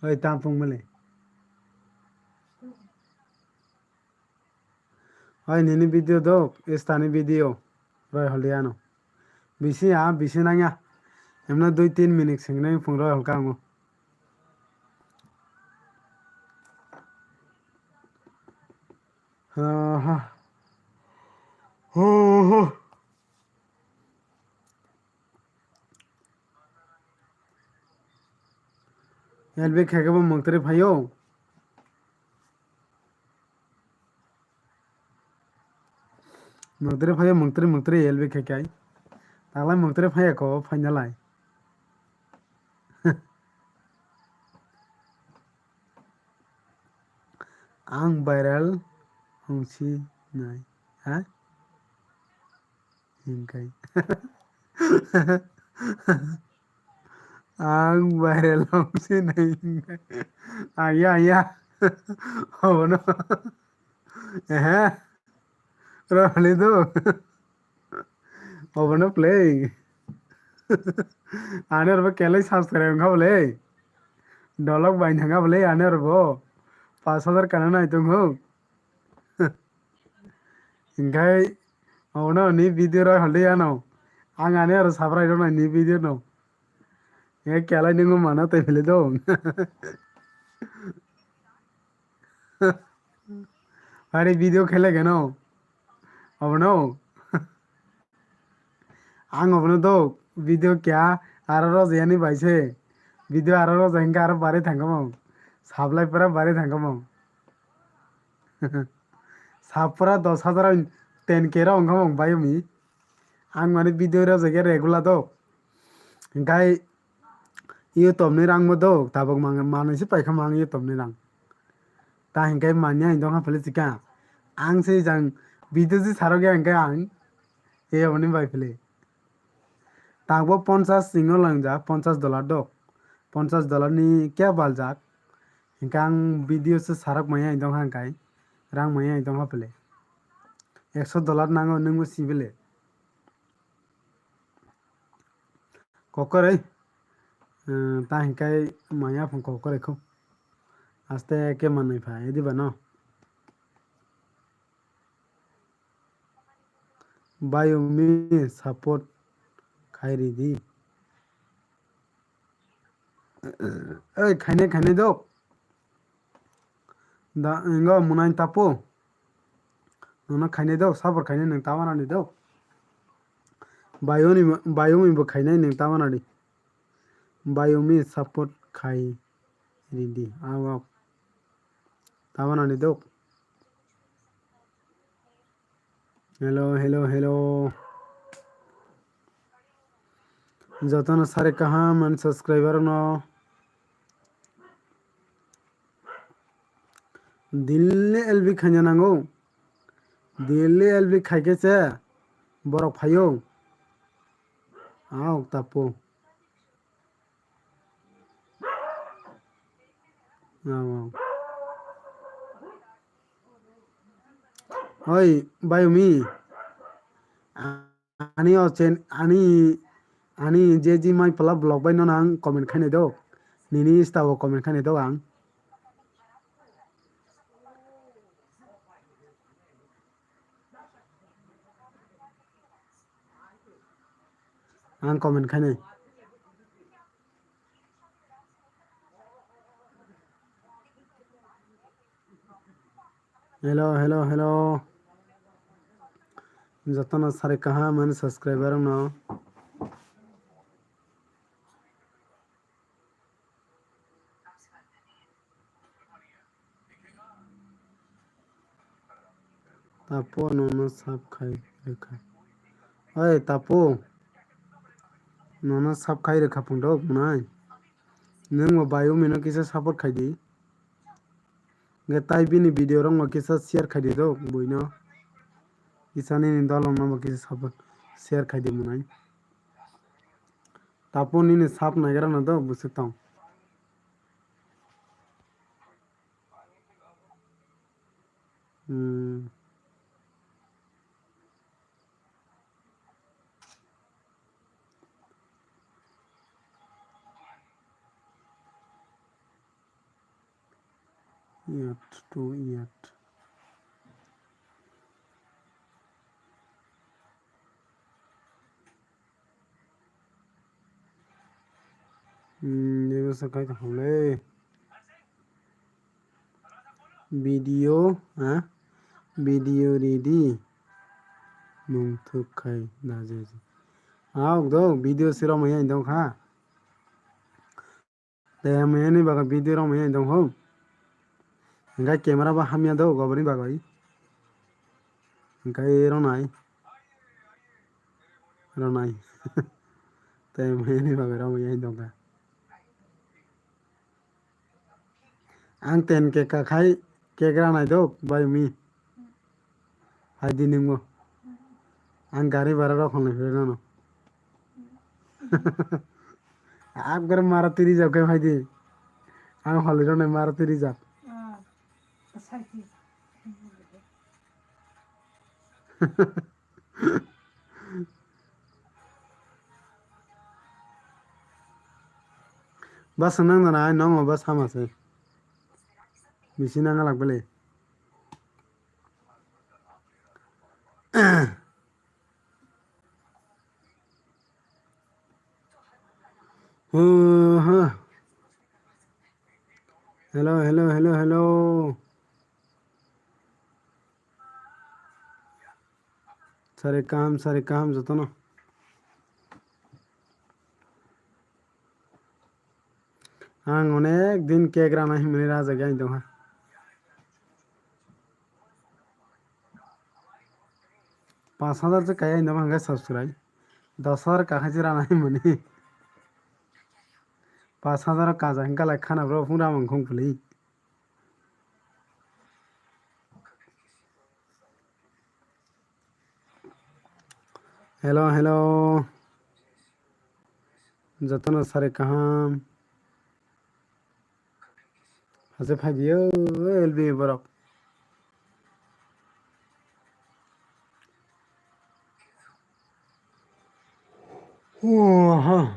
Oi, tampung mele. Oi, nini video dok, Insta ni video. Roi holi ano. Bisi ya, bisi nangya. Emno dui tin minute sing nai phung roi holka ango. Ha, ha. Ho, ho. L B khe khe bo mungtri phaio. Mungtri phaio, mungtri, mungtri L B khe khe. Taklai mungtri phaiya ko, phaina lai. Ang viral wngsi nai, ha? Hingkai. Ang viral wngsi nai hingkai. Aya, aya. Obono. Ehe. Roli do. Obono play. Ani oro bo kelai subscribe wngkha bole. Dolok bai thangkha bole ani oro bo. Pash hajar kana nai tongkho. Hingkai obono ni video rok haldei ano. Ang ani oro subscribe rok nai ni video no. E kelai nungo mana tei phile do. Ari video khele gano. Obono. Ang obono do video kya aro rojayani bai se. Video aro rojai hingke aro bare thangkamo. Sablai pura bare thangkamo. Sapura dos hajar ten K rok wngkha mong bai mi. Ang mani video rok jaga regular do. Hingkai YouTube ni rang bo do tabok mang manai se paikha mang YouTube ni rang. Ta hingkai manya hindong ha phale chika. Ang se jang video si sarok ya hingkai ang e oni bai phale. Tangbo ponchas singo langjak, ponchas dollar do. Ponchas dollar ni kya baljak? Hingke ang video se sarok maya hindong hangkai, rang maya hindong ha pele. Ekso dollar nango nungbo si bele. Kokoroi. Eh, ta hinkai maya phung kokoroi kho. Aste ke manwi pha, edi ba no. Bayumi support khai ridi. Oi, khainai, khainai dok. Da, ingo munai tapu. Nono khainai dok, sabor khainai nang tamarani dok. Bayoni, bayumi bo khainai nang tamarani. Bayumi support khai ridi. Awak tamarani dok. Hello, hello, hello. Jotono sari kaham ani subscriber no. Daily L B khaina nango. Daily L B khaikhe se borok phaio. Aok tapo. Aok. Oi, Bayumi. Ani o chen-, ani, ani je ji mai pala vlog bai no nang comment khainai do. Nini Insta o comment khainai do ang. Ang comment khainai. Hello, hello, hello. Jotono sari kaham ani subscriber no. Tapo nono sub khai rwkha. Oi tapo. Nono sub khai rwkha phundok mwnai. Nwng bo Bayumi no kisa support khai di. Hwnkhe tai bini video rok no kisa share khai di do buino. Kisa nini dolong no bo kisa support share khai di mwnai. Tapo nini sub naigra no do bwswk tong. Hmm. Yat to yat. Hmm, ini masa kai tak boleh. Video, ha? Video ready. Mung thuk khai da je je. Ah, ok do, video siro maya indong kha. Te maya ni baga video ro maya indong ho. Engkai camera ba hamya do, gobor ni bagwi. Engkai ronai. Ronai. Te maya ni bagwi ro maya indong kha. Ang ten K kakhai cake ranai do, bai mi. Hai di nungmo. Ang gari bara rok holnai phai nano. Ak gari Maruti reserve khe phai di. Ang holi rok nai Maruti reserve. Bus nang nana, ai nong bus hama se. Bisi nang alak bele. Huh, huh. Hello, hello, hello, hello. Sari kaham, sari kaham jotono. Ang onek din cake rana himani raja gai tongha. Pas hajar se kaya indam hangke subscribe. Dos hajar kakhai se rana himani. Pas hajar kaja hingka lai khana bro phung ramang khong puli. Hello, hello. Jotono sari kaham. Hase phai diyo, L B borok. Oha.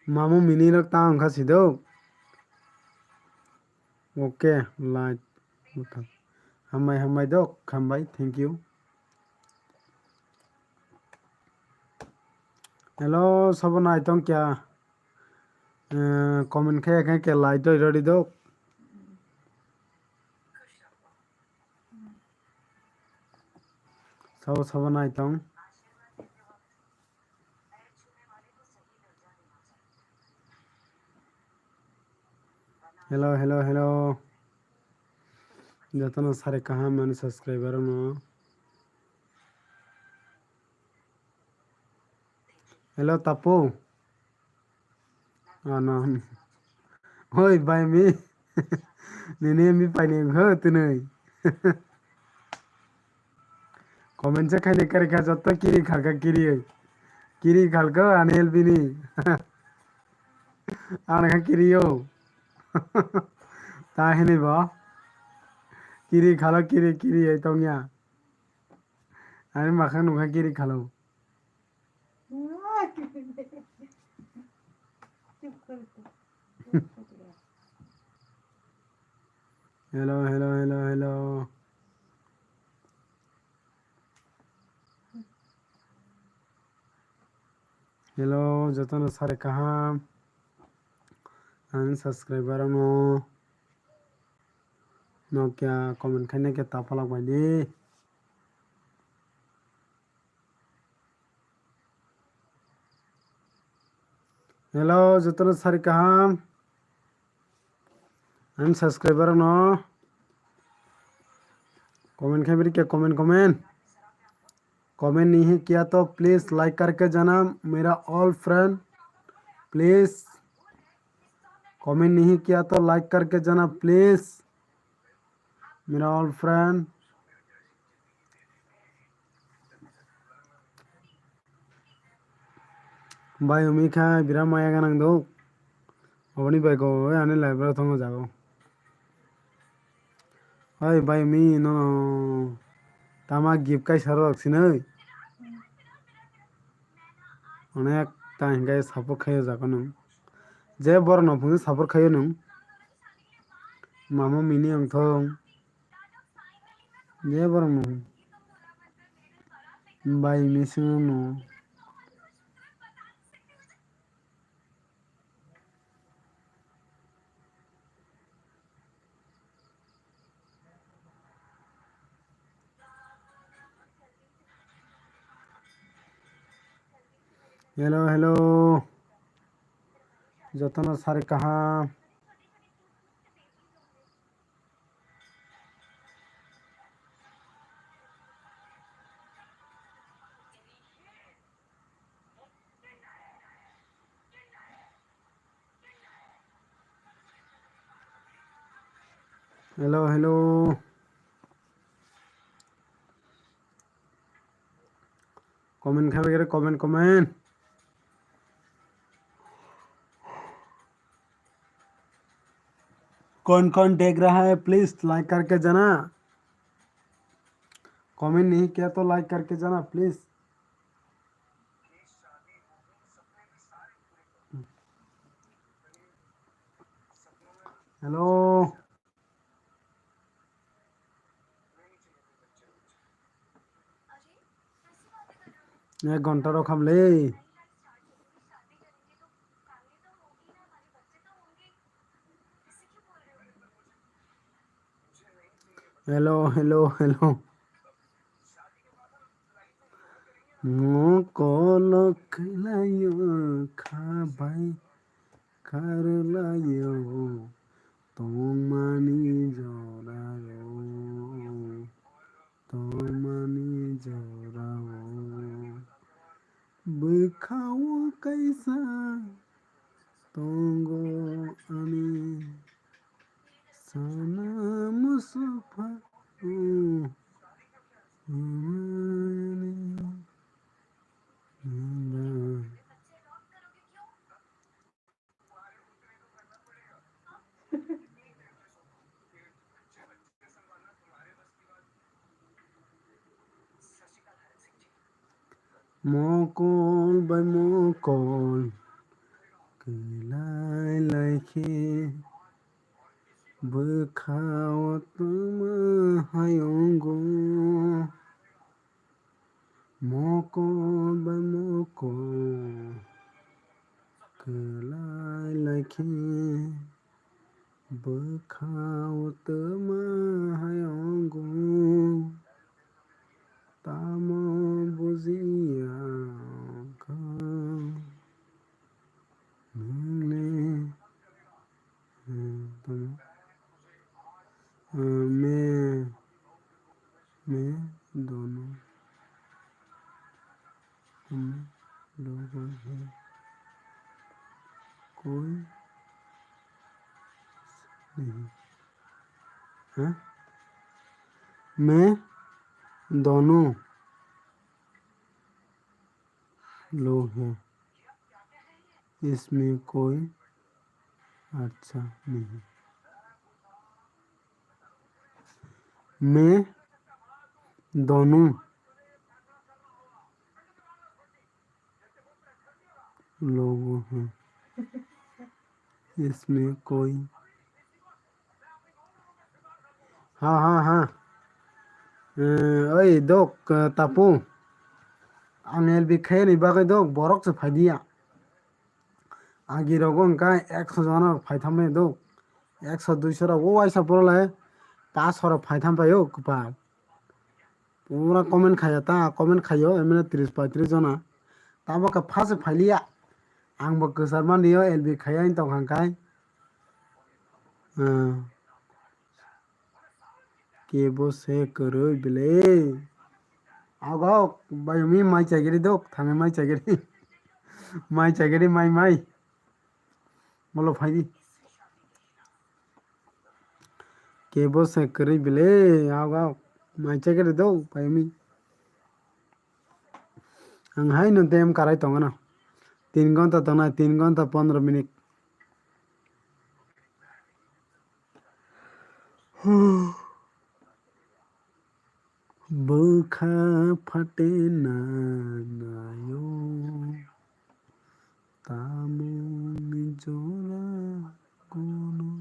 Mamu mini rok ta wngkha sidok. Okay, like. Hambai, hambai dok, hambai, thank you. Hello, sabo nai tong kya? Eh, comment khe khe kya like doi rodi dok. Sabo sabo nai tong. Hello, hello, hello. Jotono sari kaham ani subscriber no. Hello, Tapu. Ano. Oi, bai mi. Nini mi pai ni ho tunui. Comment se khaini kari kha joto kiri khalka kiri. Kiri khalka ani L B ni. Ang kha kiri yo. Ta hini bo. Kiri khalo kiri kiri ai tongya. Ani makhang nukha kiri khalo. Hello, hello, hello, hello. Hello, jotono sari kaham. Ani subscriber no. Nokia comment khaina khe tapalak bai di. Hello, jotono sari kaham. Ani subscriber no comment khai beri kya comment, comment. Comment nahi kiya to please like karke jana mera all friend, please. Comment nahi kiya to like karke jana please. Mera all friend. Bai umi kha bira maya ganang do. Oboni bai go ani live ro thongo jago. Oi bai umi no tama gift kai sarok sinoi. Onek ta hingai support khayo jago nung. Je borok no phunui support khayo nung. Mamo mini ang thong. Je borok no. Bai missing no. Hello, hello. Jotono sari kaham. Hello, hello. Comment kha begere comment, comment. कौन कौन देख रहा है, please like करके जाना। Comment नहीं किया तो like करके जाना please। Hello. Ek ghonta rok ham le. Hello, hello, hello. Mokol khlaio khabai kharlaio tongmani jorao, tongmani jorao. Bwkhao kaisa tongo ani sana musukpha. Mokol bai mokol Kwlai lai khe bwkha o twma hayungo, mokol bai mokol kwlai lai khe bwkha o twma hayungo. Tamo bujiya kha nini, eh, tamo, eh, me, me dono, hum logo hai koi nahi. Haan? Main dono log hain, isme koi acha nahi. Main dono logo hain, isme koi, ha ha ha. Eh, oi dok, eh, tapu. Ang L B khaini bagwi dok, borok se phaidiya. Agi rogo wngkha ekso jona rok phaitham bai dok. Ekso duiso rok o waisa poro lai paso rok phaitham bai o kwpal. Pura comment khaya ta, comment khayo, emne tris paitris jona. Tamo khe phasuk phailiya. Ang bo kwchar mani o L B khaya wng tong kha kai. Hmm. Kebo se kwrwi bele. Agok, bayumi mai chagiri dok, thangwi mai chagiri. Mai chagiri, mai, mai. Bolo phaidi. Kebo se kwrwi bele, agok, mai chagiri dok, bayumi. Ang haino dem karai tongano. Tin ghonta tongnai, tin ghonta pondro minute. Bwkha phate na naio, tamung jora kono.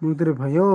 Mungtwrwi phaio.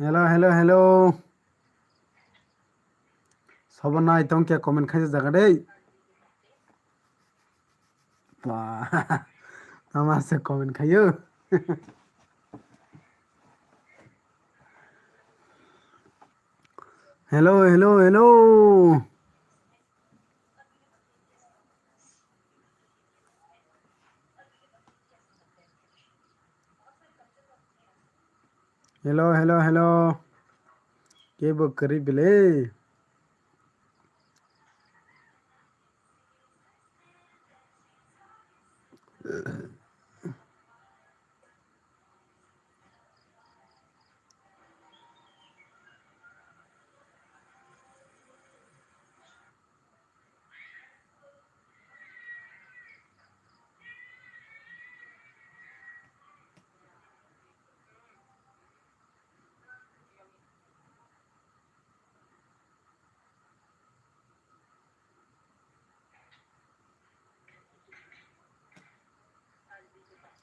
Hello, hello, hello. Sobo nai tong khe comment khaisa jaga dei. Ba, tama se comment khayo. Hello, hello, hello. Hello, hello, hello. Kebo kwrwi bele.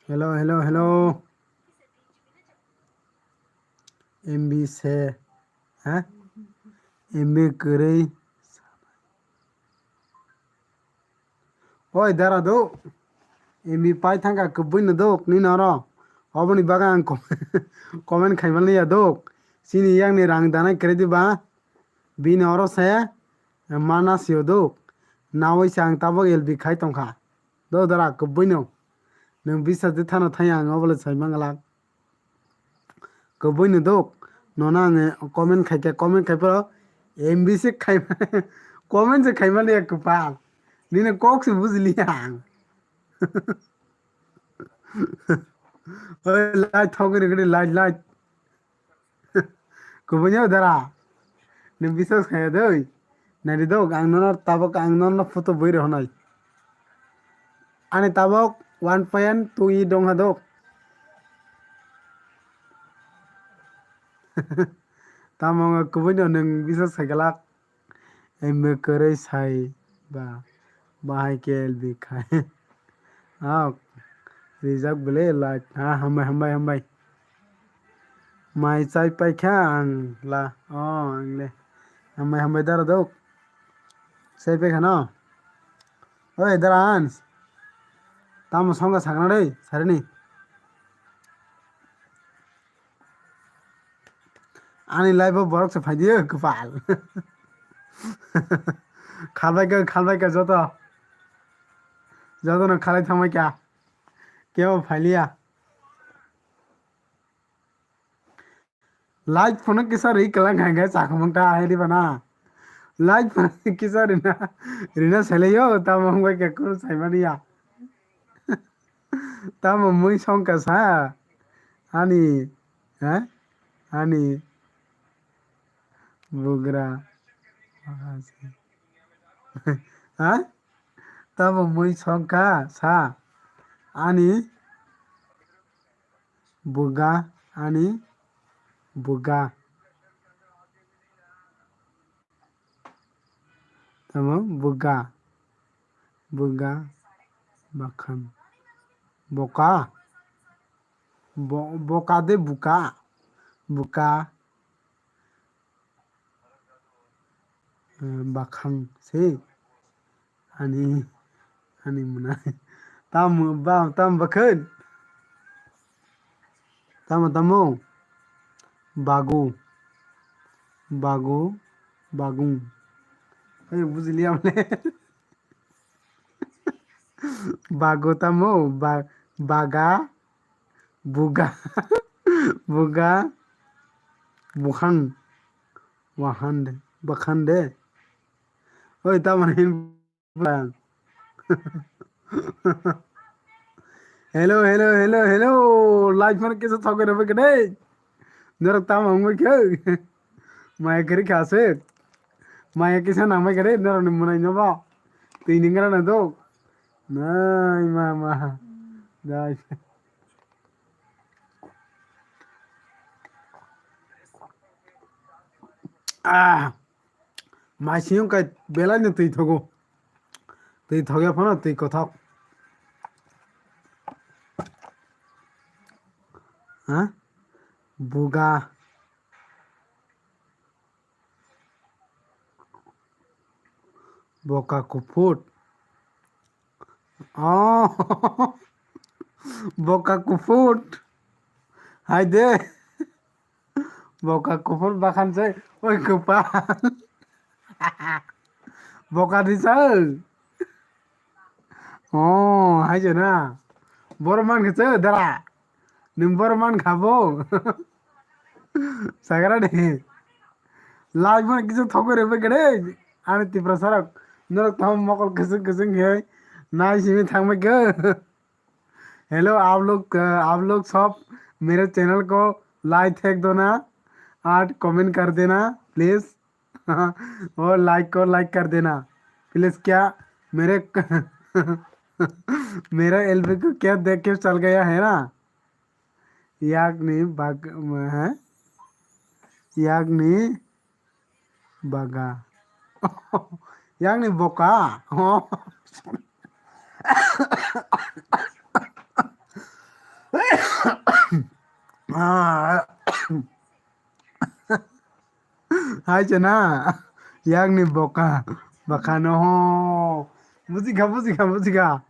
Hello, hello, hello. M B se, ha? M B kwrwi. Oi, dara do. M B pai thangkha kwbui no do, nini oro. Oboni bagwi ang com-, comment khaimani ya do. Chini yakni rang danai kwrwi diba. Bini oro se, mana sio do. Nawi se ang tabuk L B khai tongkha. Do dara kwbui no. Nwng bisa de thano thai ang obole sai manglak. Kwbui no dok. Nono ang comment khai khe, comment khai phoro M B se khai, comment se khai mani ya kwpal. Nini kok se bujili ang. Oi, light thok ni gidi, light, light. Kubunyo dara. Ni biswas khaya doi. Nari dok, ang nono tabok, ang nono photo bui rehonai. Ani tabok one point two e dong ha dok. Tamo kubunyo nung biswas khagelak. M B kwrwi sai ba, bahai khe L B khai. Ah, rijak bele light. Ha, hambai, hambai, hambai. Mai chai paikha ang la. Oh, ang le. Hambai, hambai dara dok. Chai paikha no. Oi, dara Hans. Tamo songkha sakna dei, sarini. Ani live o borok se phaidiyo kwpal. Khalbai kha, khalbai kha joto. Joto no khalai thangbai kha. Kebo phailiya. Live phone kisa ri kwlang kha khe chakhumung ta hai riba na. Live phone kisa rina, rina sele yo, tamo wngbai khe kunu saimani ya. Tamo mui songkha sa ani, ha? Ani bugra. Ha? Tamo mui songkha sa ani buga, ani buga. Tamo buga, buga, bakhan, boka, bo-, boka de buka, buka, eh, bakhang se. Ani, ani mwnai. Tamo, ba, tamo bakhan. Tamo, tamo. Bagu. Bagu. Bagung. Hey, bujiliya mane. Bagu tamo. Ba, baga. Buga. Buga. Bukhang. Wahande. Bakhande. Oi, tamo hin. Hello, hello, hello, hello. Live man kisa thok re beke dei. Norok tamo wngbai khe. Maya kiri kha se. Maya kisa nangbai khe dei. Norok ni mwnai no ba. Twi ni ngra na do. Nai ma ma. Dai. Ah. Mai siyong kai belai no twi thogo. Twi thogya phano twi kothok. Ha? Buga. Boka kuphut. Oh. Boka kuphut. Hai de. Boka kuphut bakhan se. Oi kwpal. Boka di sa. Oh, hai je na. Boro man khe se dara. Nwng boro man kha bo. Sagra de. Live man kisa thok re be gede. Ani Tripura sarok. Norok tam mokol kising kising he. Nai simi thang be ge. Hello, आप लोग, अ, आप लोग सब मेरे चैनल को लाइक ठेक दो ना, और कमेंट कर देना प्लीज। और लाइक को लाइक कर देना प्लीज। क्या मेरे मेरा एलबी को क्या देख के चल गया है ना? याग्नि बग, हैं? याग्नि बगा। याग्नि बोका। Hai chana, yakni boka, baka no ho. Bujikha, bujikha, bujikha.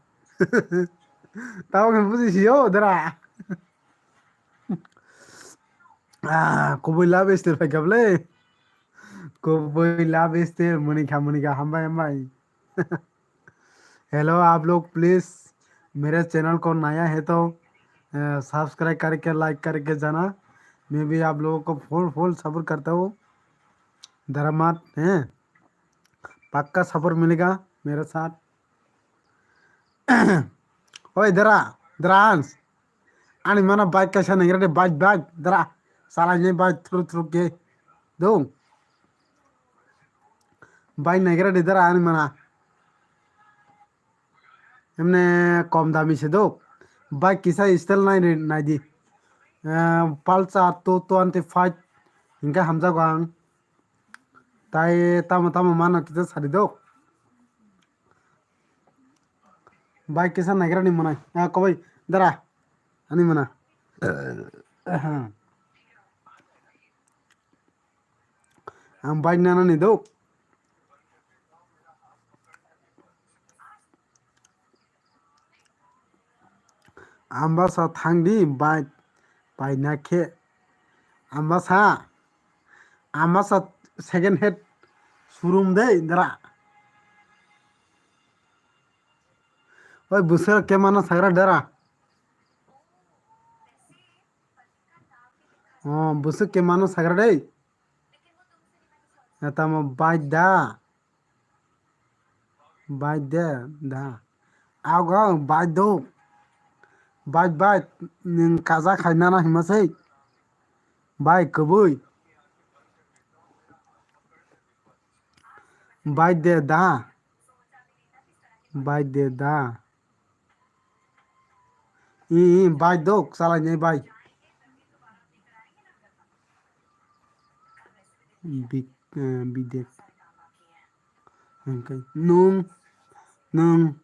Tao khe bujisiyo, dara. Ah, kubui love story phaikha bole. Kubui love story, munikha, munikha, hambai, hambai. Hello, आप लोग प्लीज मेरे चैनल को नया है तो, अ, सब्सक्राइब करके लाइक करके जाना। मैं भी आप लोगों को फुल, फुल सपोर्ट करता हूँ। डरा मत, हैं? पक्का सपोर्ट मिलेगा मेरे साथ। Oi, dara, dara Hans. Ani mana bike kaisa naigra de, bike, bike, dara. Salai ni bike, thru, thru ke. Dong. Bike naigra de, dara, ani mana. Emne kom dami se do. Bike kisa style nai re, nai di. Eh, Pulsar two twenty-five. Hingke hamjago ang. Tai tamo tamo mano kisa sari do. Bike kisa naigra ni manai. Ah, kobai, dara. Ani mana. Aha. Ang bike nana ni do. Ambasa thangdi bike paina khe. Ambasa, ambasa second hand showroom dei dara. Oi, bwswk kemano sagra dara. Oh, bwswk kemano sagra dei. Tamo bike da. Bike de da. Ago bike do. Bike, bike, nwng kaja khai nana hima sei. Bike kwbui. Bike de da. Bike de da. I, i, bike dok, salai nai bike. Bik, eh, bidek. Hingke nwng, nwng,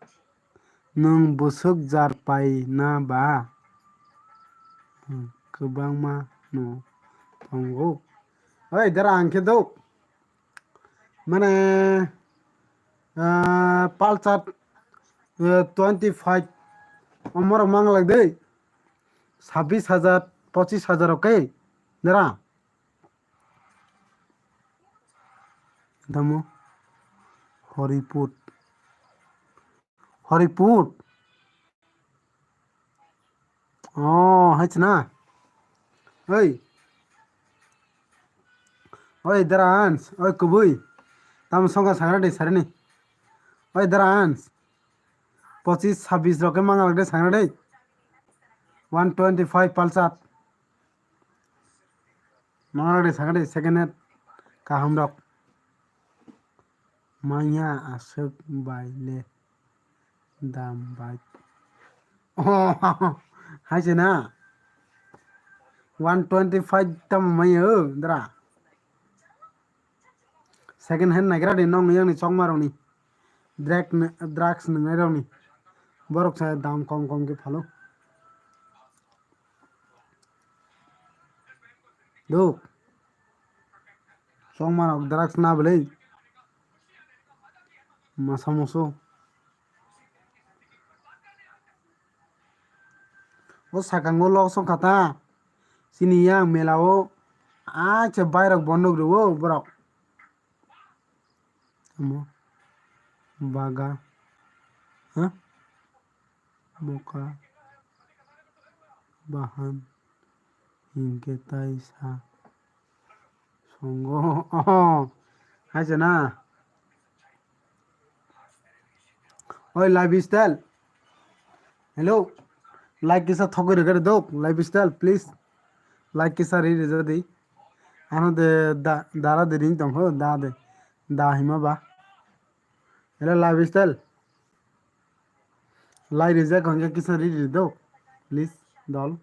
nwng bwswk jar pai na ba? Hmm, kwbangma no tongo. Oi, dara ang khe dok. Mane, ah, Pulsar, eh, twenty-five. Omorok manglak dei. Sabbish hajar, pochis hajar, okay? Dara. Damo. Horiput. Horiput. Oh, hai chana. Oi. Oi, dara Hans. Oi, kubui. Tamo songkha sangra de sarini. Oi, dara Hans. Pochis, sabbish rok khe mangalak de sangra de. One twenty-five Pulsar. Mangalak de sangra de second hand. Kaham rok. Manya aswk bai le dam bai. Oh, hai se na. One twenty-five tamo manya o, dra. Second hand naigra de nong yang ni chokma rok ni. Drag ni, drugs nwngnai rok ni. Borok sa dam kom kom khe phalo. Duk. Chongma rok drugs na bwlwi. Masa musu. O sakango lok song kha ta. Chini yang mela o. Acha bairok bondok rwo borok. Amo. Baga. Ha? Boka. Bahan. Hinkhe tai sa. Songo. Oh. Hai se na. Oi, lifestyle. Hello. Like kisa thogwi rwgwi rwdok. Lifestyle, please. Like kisa ri rijak di. Ano de da, dara de ring tong kho, da de. Da hima ba. Hello, lifestyle. Lai rijak hwnkhe kisa ri rijak. Please, dol.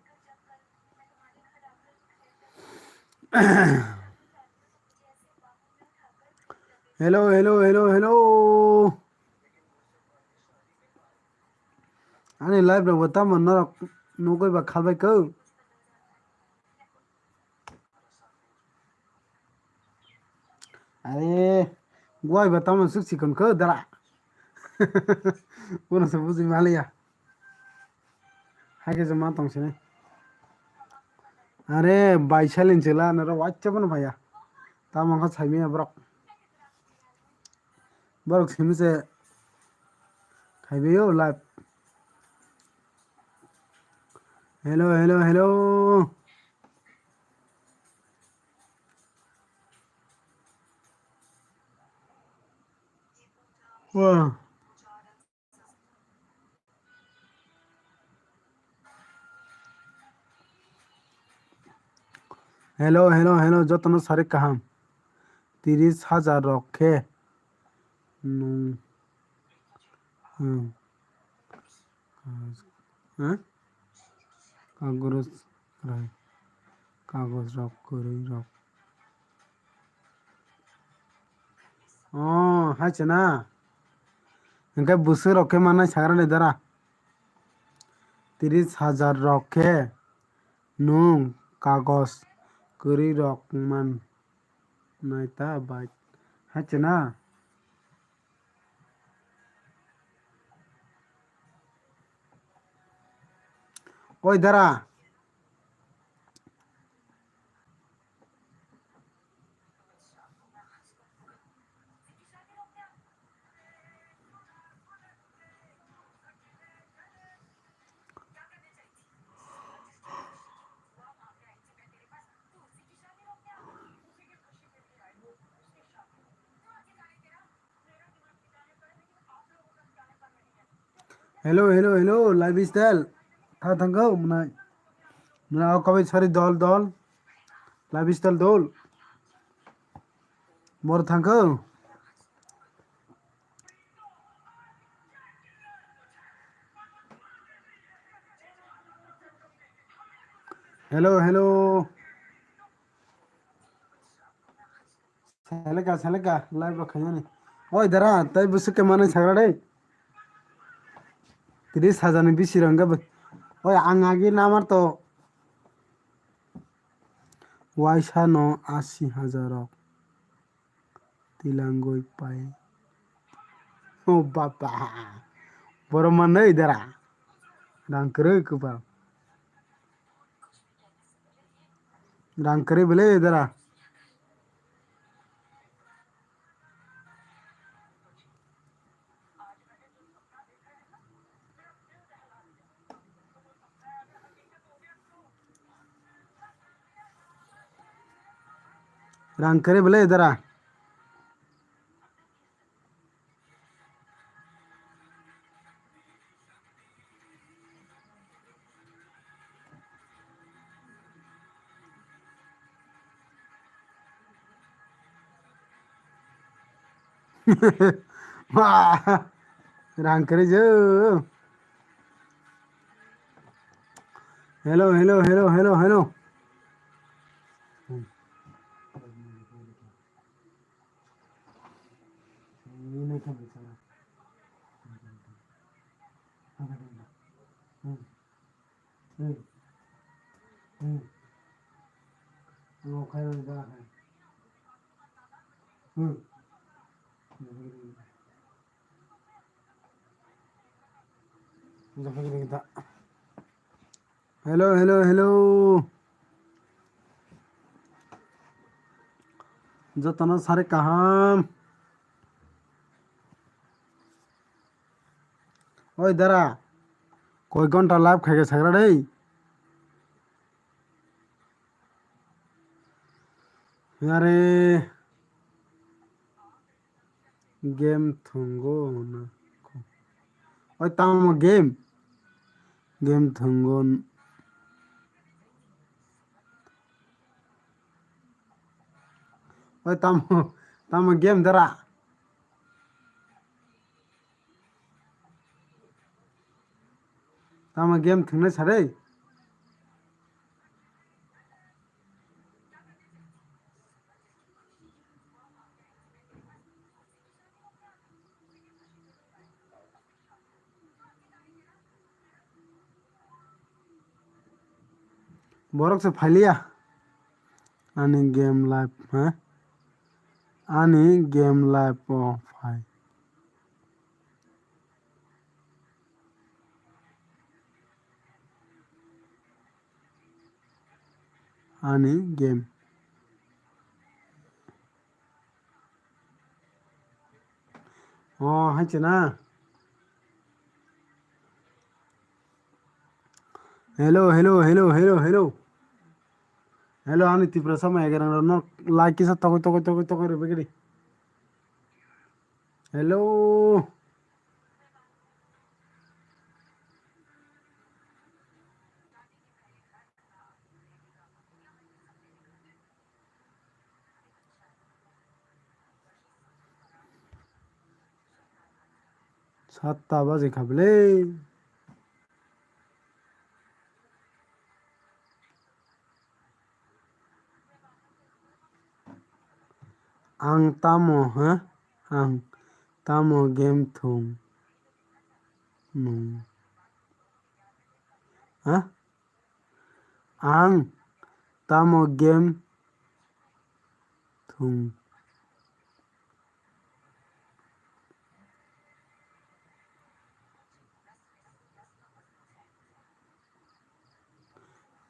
Hello, hello, hello, hello. Ani live rok bo tamo norok nugwi ba khalbai kho. Are, guai ba tamo suk sikon kho dara. Bono se bujui maliya. Hai khe se ma tong sini. Are, bai salin chela naro wacha bono phaiya. Tamo kha saimiya borok. Borok simi se khaibaio live. Hello, hello, hello. Wow. Hello, hello, hello, jotono sari kaham. Tiris hajar rok khe nung, hmm. Ha? Kagos rai. Kagos rok, kwrwi rok. Oh, hai se na. Hwnkhe bwswk rok khe manai sagra ni dara. Tiris hajar rok khe nwng kagos kwrwi rok man nai ta bai. Hai se na. Oi dara. Hello, hello, hello, lifestyle. Tha thangkho mwnai. Mwnai o kabai sari dol, dol. Lifestyle dol. Bor thangkho. Hello, hello. Seleka, seleka, live rok khainani. Oi dara, tai bwswk khe manai sagra dei. Tris hajar ni bisi rang gabe. Oi ang agi namar to. Waisa no asi hajar rok. Tilangoi pai. O baba. Borok manai dara. Rang kwrwi kwbang. Rang kwrwi bwle dara. Rang kwrwi bwle dara. Rang kwrwi jo. Hello, hello, hello, hello, hello. Hello, hello, hello. Jotono sari kaham. Oi dara, koi gonta live khaikhe sagra dei. Yare game thungo na. Oi tamo game. Game thungo. Oi tamo, tamo game dara. Tamo game thungnai sare. Borok se phailiya. Ani game live, ha? Ani game live o phai. Ani game. Oh, hai chana. Hello, hello, hello, hello, hello. Hello, ani Tiprasa mai egerang rok no like kisa tokoi, tokoi, tokoi, tokoi rw begedi. Hello. Satta baje kha bele. Ang tamo, ha? Ang tamo game thung nung? Ha? Ang tamo game thung?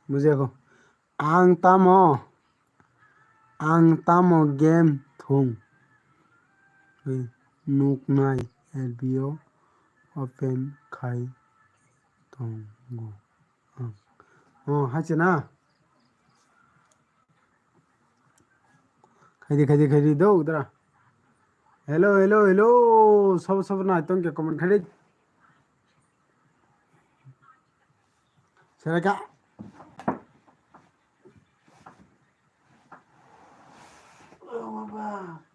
Bujiyakho. Ang tamo, ang tamo game thung? Nuknai L B O open khai tongo. Oh, hai chana. Khaidi, khaidi, khaidi, do, udra. Hello, hello, hello. Sabo, sabo, na, tong ke comment khaidi. Sereka. Oh, baba.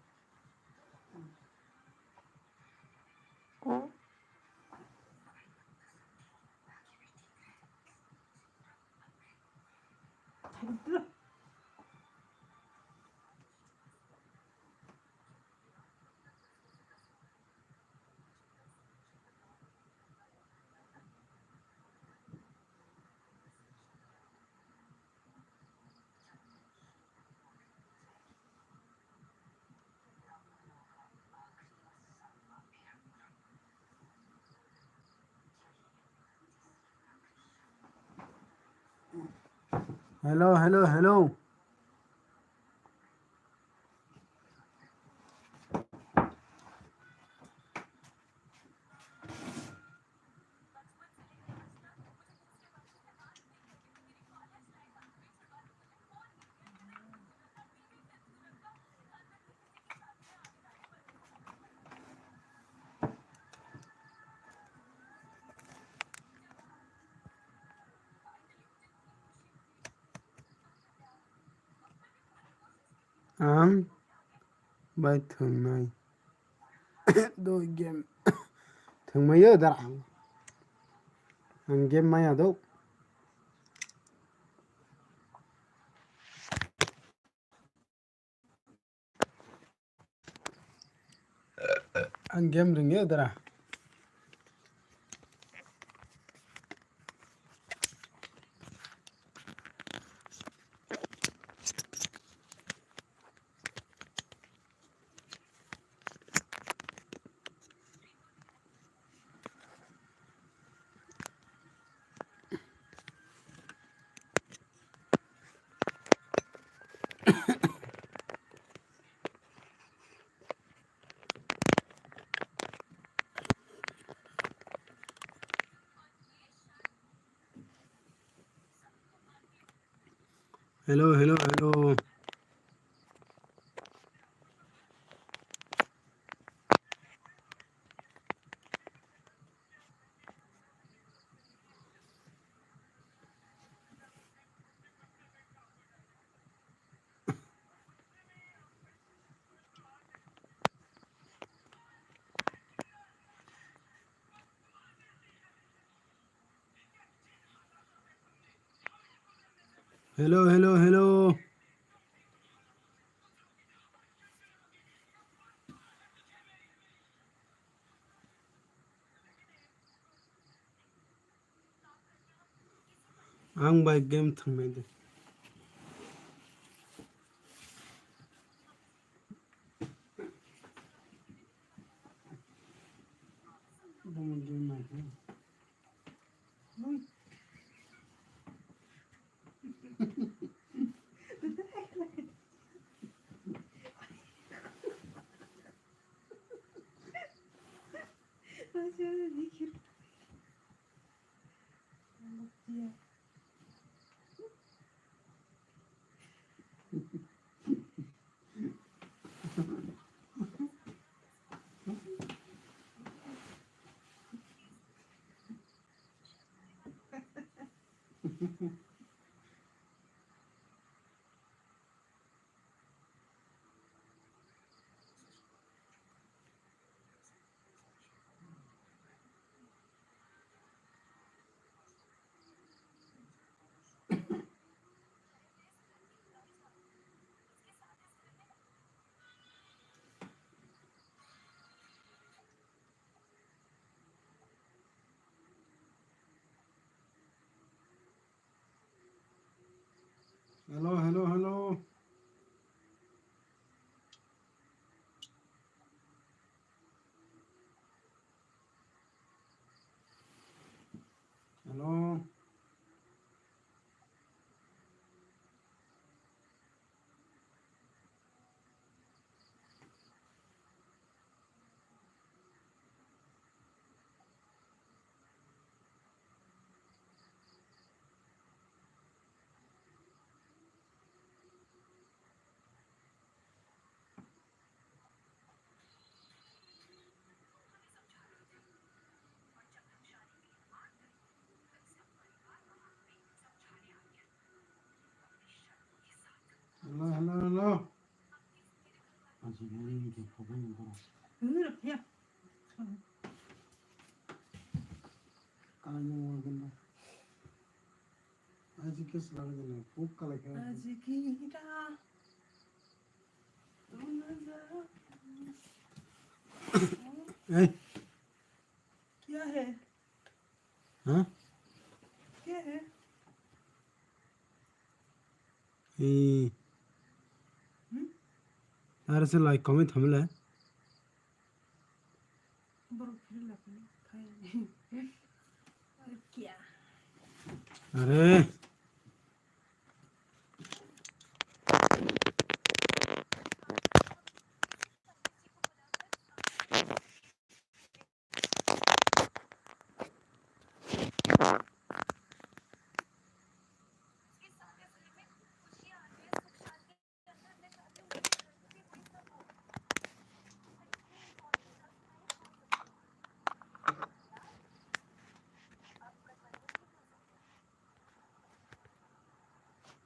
Hello, hello, hello. Ang bai thwngnai. Do game. Thwngmaiyo dara ang. Ang game maya do. Ang game ringyo dara. Hello, hello, hello. Hello, hello, hello. Ang bai game thangmai de. Hello, hello, hello. Hello. Hello, hello, hello. Aji ke selalu jenak, puk kalai khe. Aji ki da. Hey. Kya hai? Huh? Kya hai? Hey. Hmm? Are se like comment hamle. Borok phirila phirila khai. Ar kya? Are.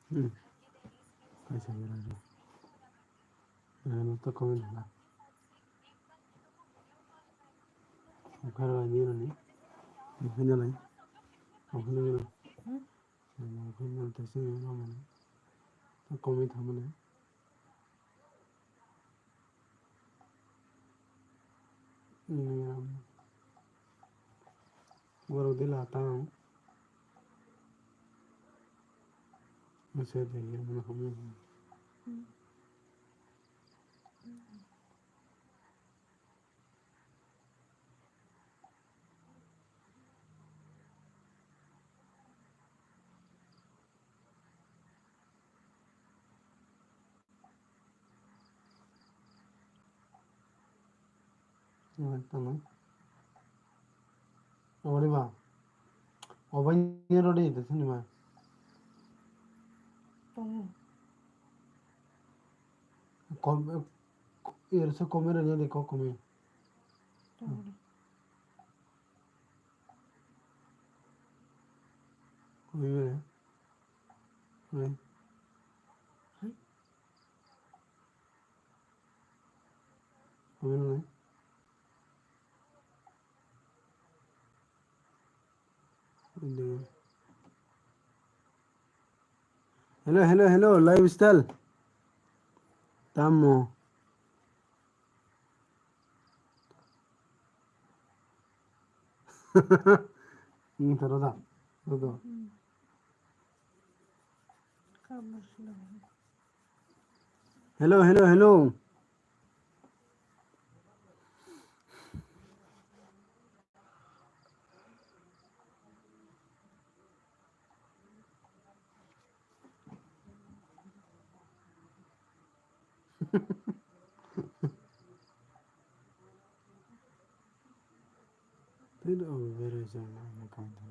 Hmm. Kaisa gana di. Ano to comment hala. Okhara ni ni. Okhara ni. Okhara ni. Hmm? Ano okhara ni to se ni ni. To comment hamani. Borok de la tang. Masa de ya mana kamu. Tamo. Oboni ba. Obani rodi de sini ma. Tongo. Kom, er se kome rani de ko kome. Tongo. Kome. Kome. Hai. Kome. Hello, hello, hello, lifestyle. Tamo. Ini terus ah. Tuh, tuh. Hmm. Kamu sudah. Hello, hello, hello. Tei o berajak nai kaisa.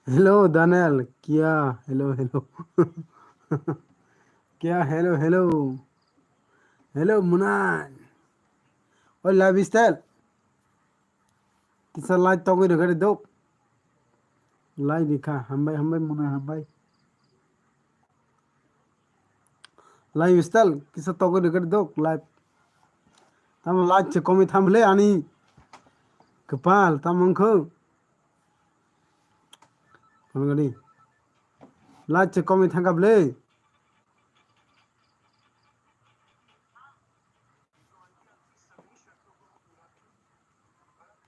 Hello, Daniel. Kia? Hello, hello. Kia? Hello, hello. Hello, Munan. Oi, lifestyle. Kisa like togwi rwkha de dok. Like rikha. Hambai, hambai, Munan, hambai. Lifestyle kisa togwi rwgwi dok live. Tamo like se komwi tham le ani kwpal tamo wngkho. Phone gani. Like se komwi thangkha bwle.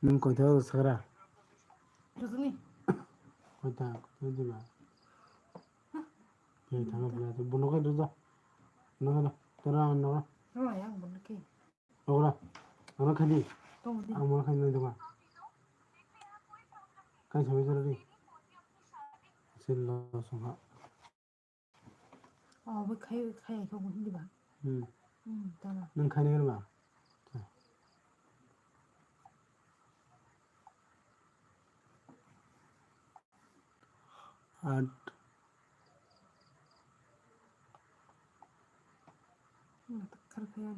Nwng koithago sakra? Rwchapni. Koita, koita diba? Khe thangna pila, bono khe rwja. Bono khe, tora ano. Rw yang bono khe. Ora, ano khe di. Tong di. Ang bono khe nai duma. Kai sabai jora di. Silo songha. Oh, abo khai, khai khe bo hindi ba? Hmm. Hmm, tama. Nwng khainai ba? At. Hmm, khar khai.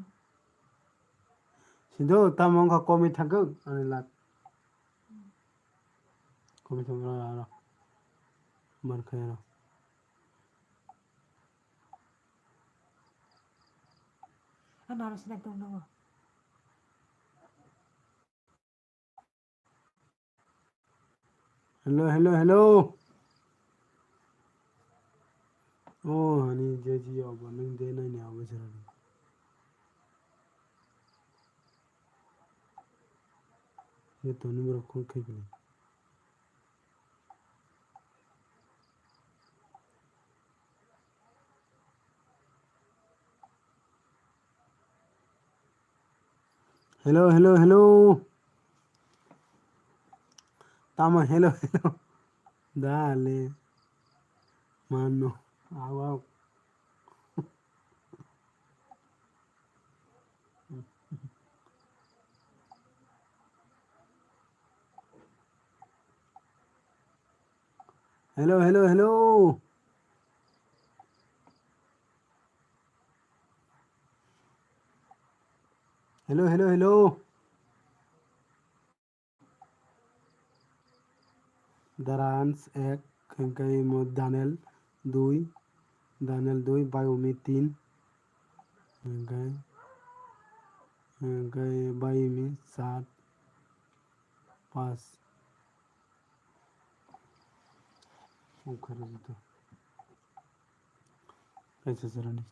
Sido tamo wngkha komwi thangkuk ani lak. Komwi thangkuk aro. Mar khai aro. Ano aro select tong nogo. Hello, hello, hello. Oh, ani jeji obo nwng de nai ni obo jora ni. Ye to nwng rok call khai bini. Hello, hello, hello. Tamo hello, hello. Dale. Mano. Aw, aw. Hello, hello, hello. Hello, hello, hello. Darans ek, hingke mo Daniel dui, Daniel dui, Bayomi tin, hingke, hingke Bayomi sat, pas. Ongkha rwdi to. Kaisa chwrani.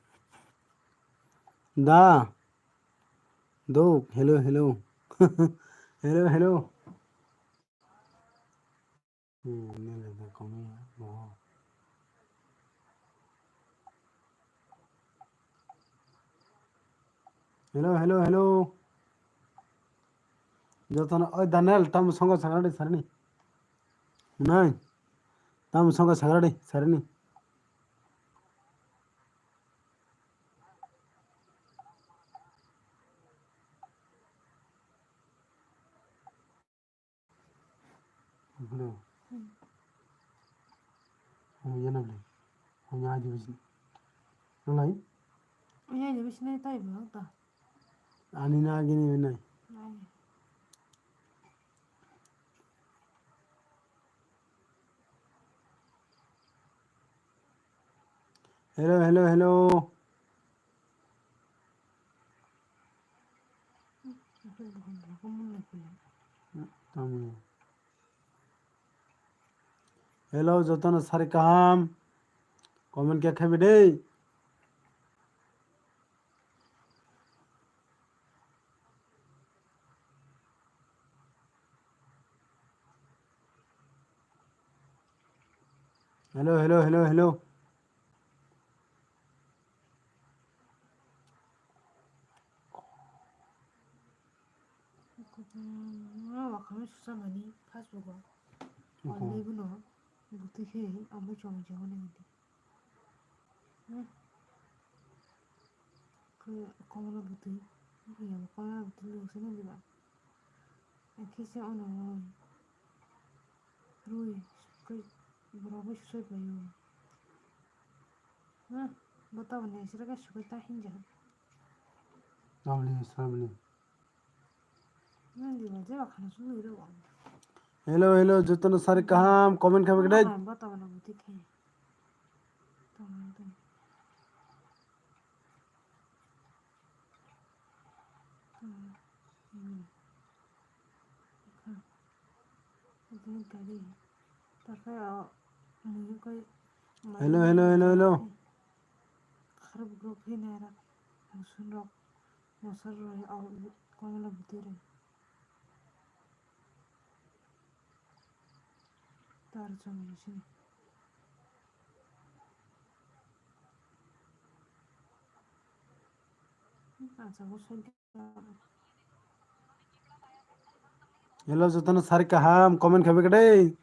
Da. Dok. Hello, hello. Hello, hello. Hmm, nele da komi ya. Mo. Hello, hello, hello. Jotono, oi Daniel, tamo songo sagradi sarini. Nai. Tamo songo sagradi sarini. Hello. Hmm. Hum yana beli. Hum yana di bisi. Nalai? Hum yana di bisi nai tai ba ta. Ani na gini nai. Nai. Hello, hello, hello. Tamo. Hello, jotono sari kaham. Comment khe khabi dei. Hello, hello, hello, hello. Kwbangma wakhama susa mani Facebook o. Oho. Online bono bwtwi khe omo chong chong nai di. Hmm. Khe komola bwtwi, ya komola bwtwi ni se nang diba. Akhe se ono rwi, khe borok bai susai paio. Hmm, bo taboni aswk khe sukai ta hinjak. Taboni aswk bini. Hello, hello, jotono sari kaham, comment khabi khe dai. Hello, hello, hello, hello. Kharbukrok khe nai rak, musunrok, mosarrok, au, komola bwtwirok. Tar chwng sini. Acha bo soi. Hello, jotono sari kaham, comment khabi khe dai.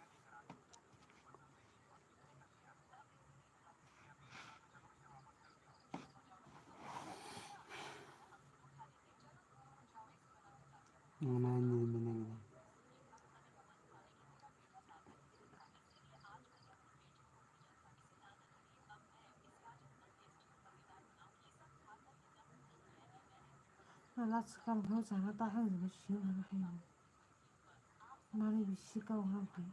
Last kam ho jana ta hang jana sini hana hai. Mani bisi kau hang hai.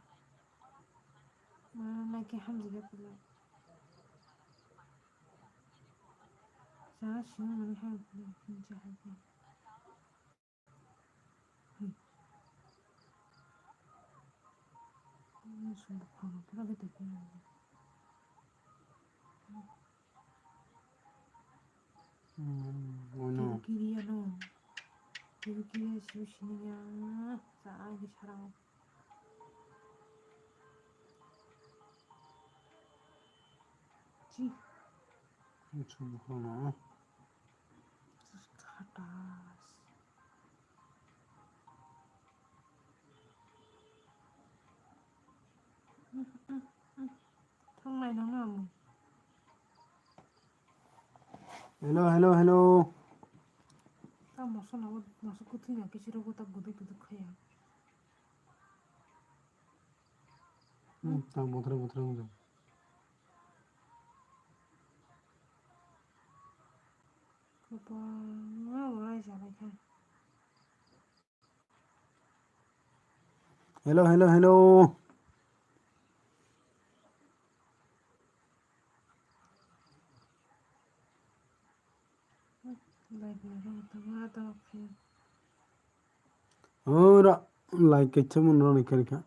Mana nai ke ham jega pula. Jana sini mani hang pula hinja hai. Kiri kiri ano. Kiri kiri siu sini ya. Sa ai ke sarang. Chi. Muchung bukhana. Khatas. Thangnai nang na mui. Hello, hello, hello. Ta moso na, moso kuthwi na kichiro ko ta buduk buduk khaya. Hmm, tang bothra bothra wngkha. Kwbangma uaisa laikha. Hello, hello, hello. Ora, like kaisa mun roni kani kha.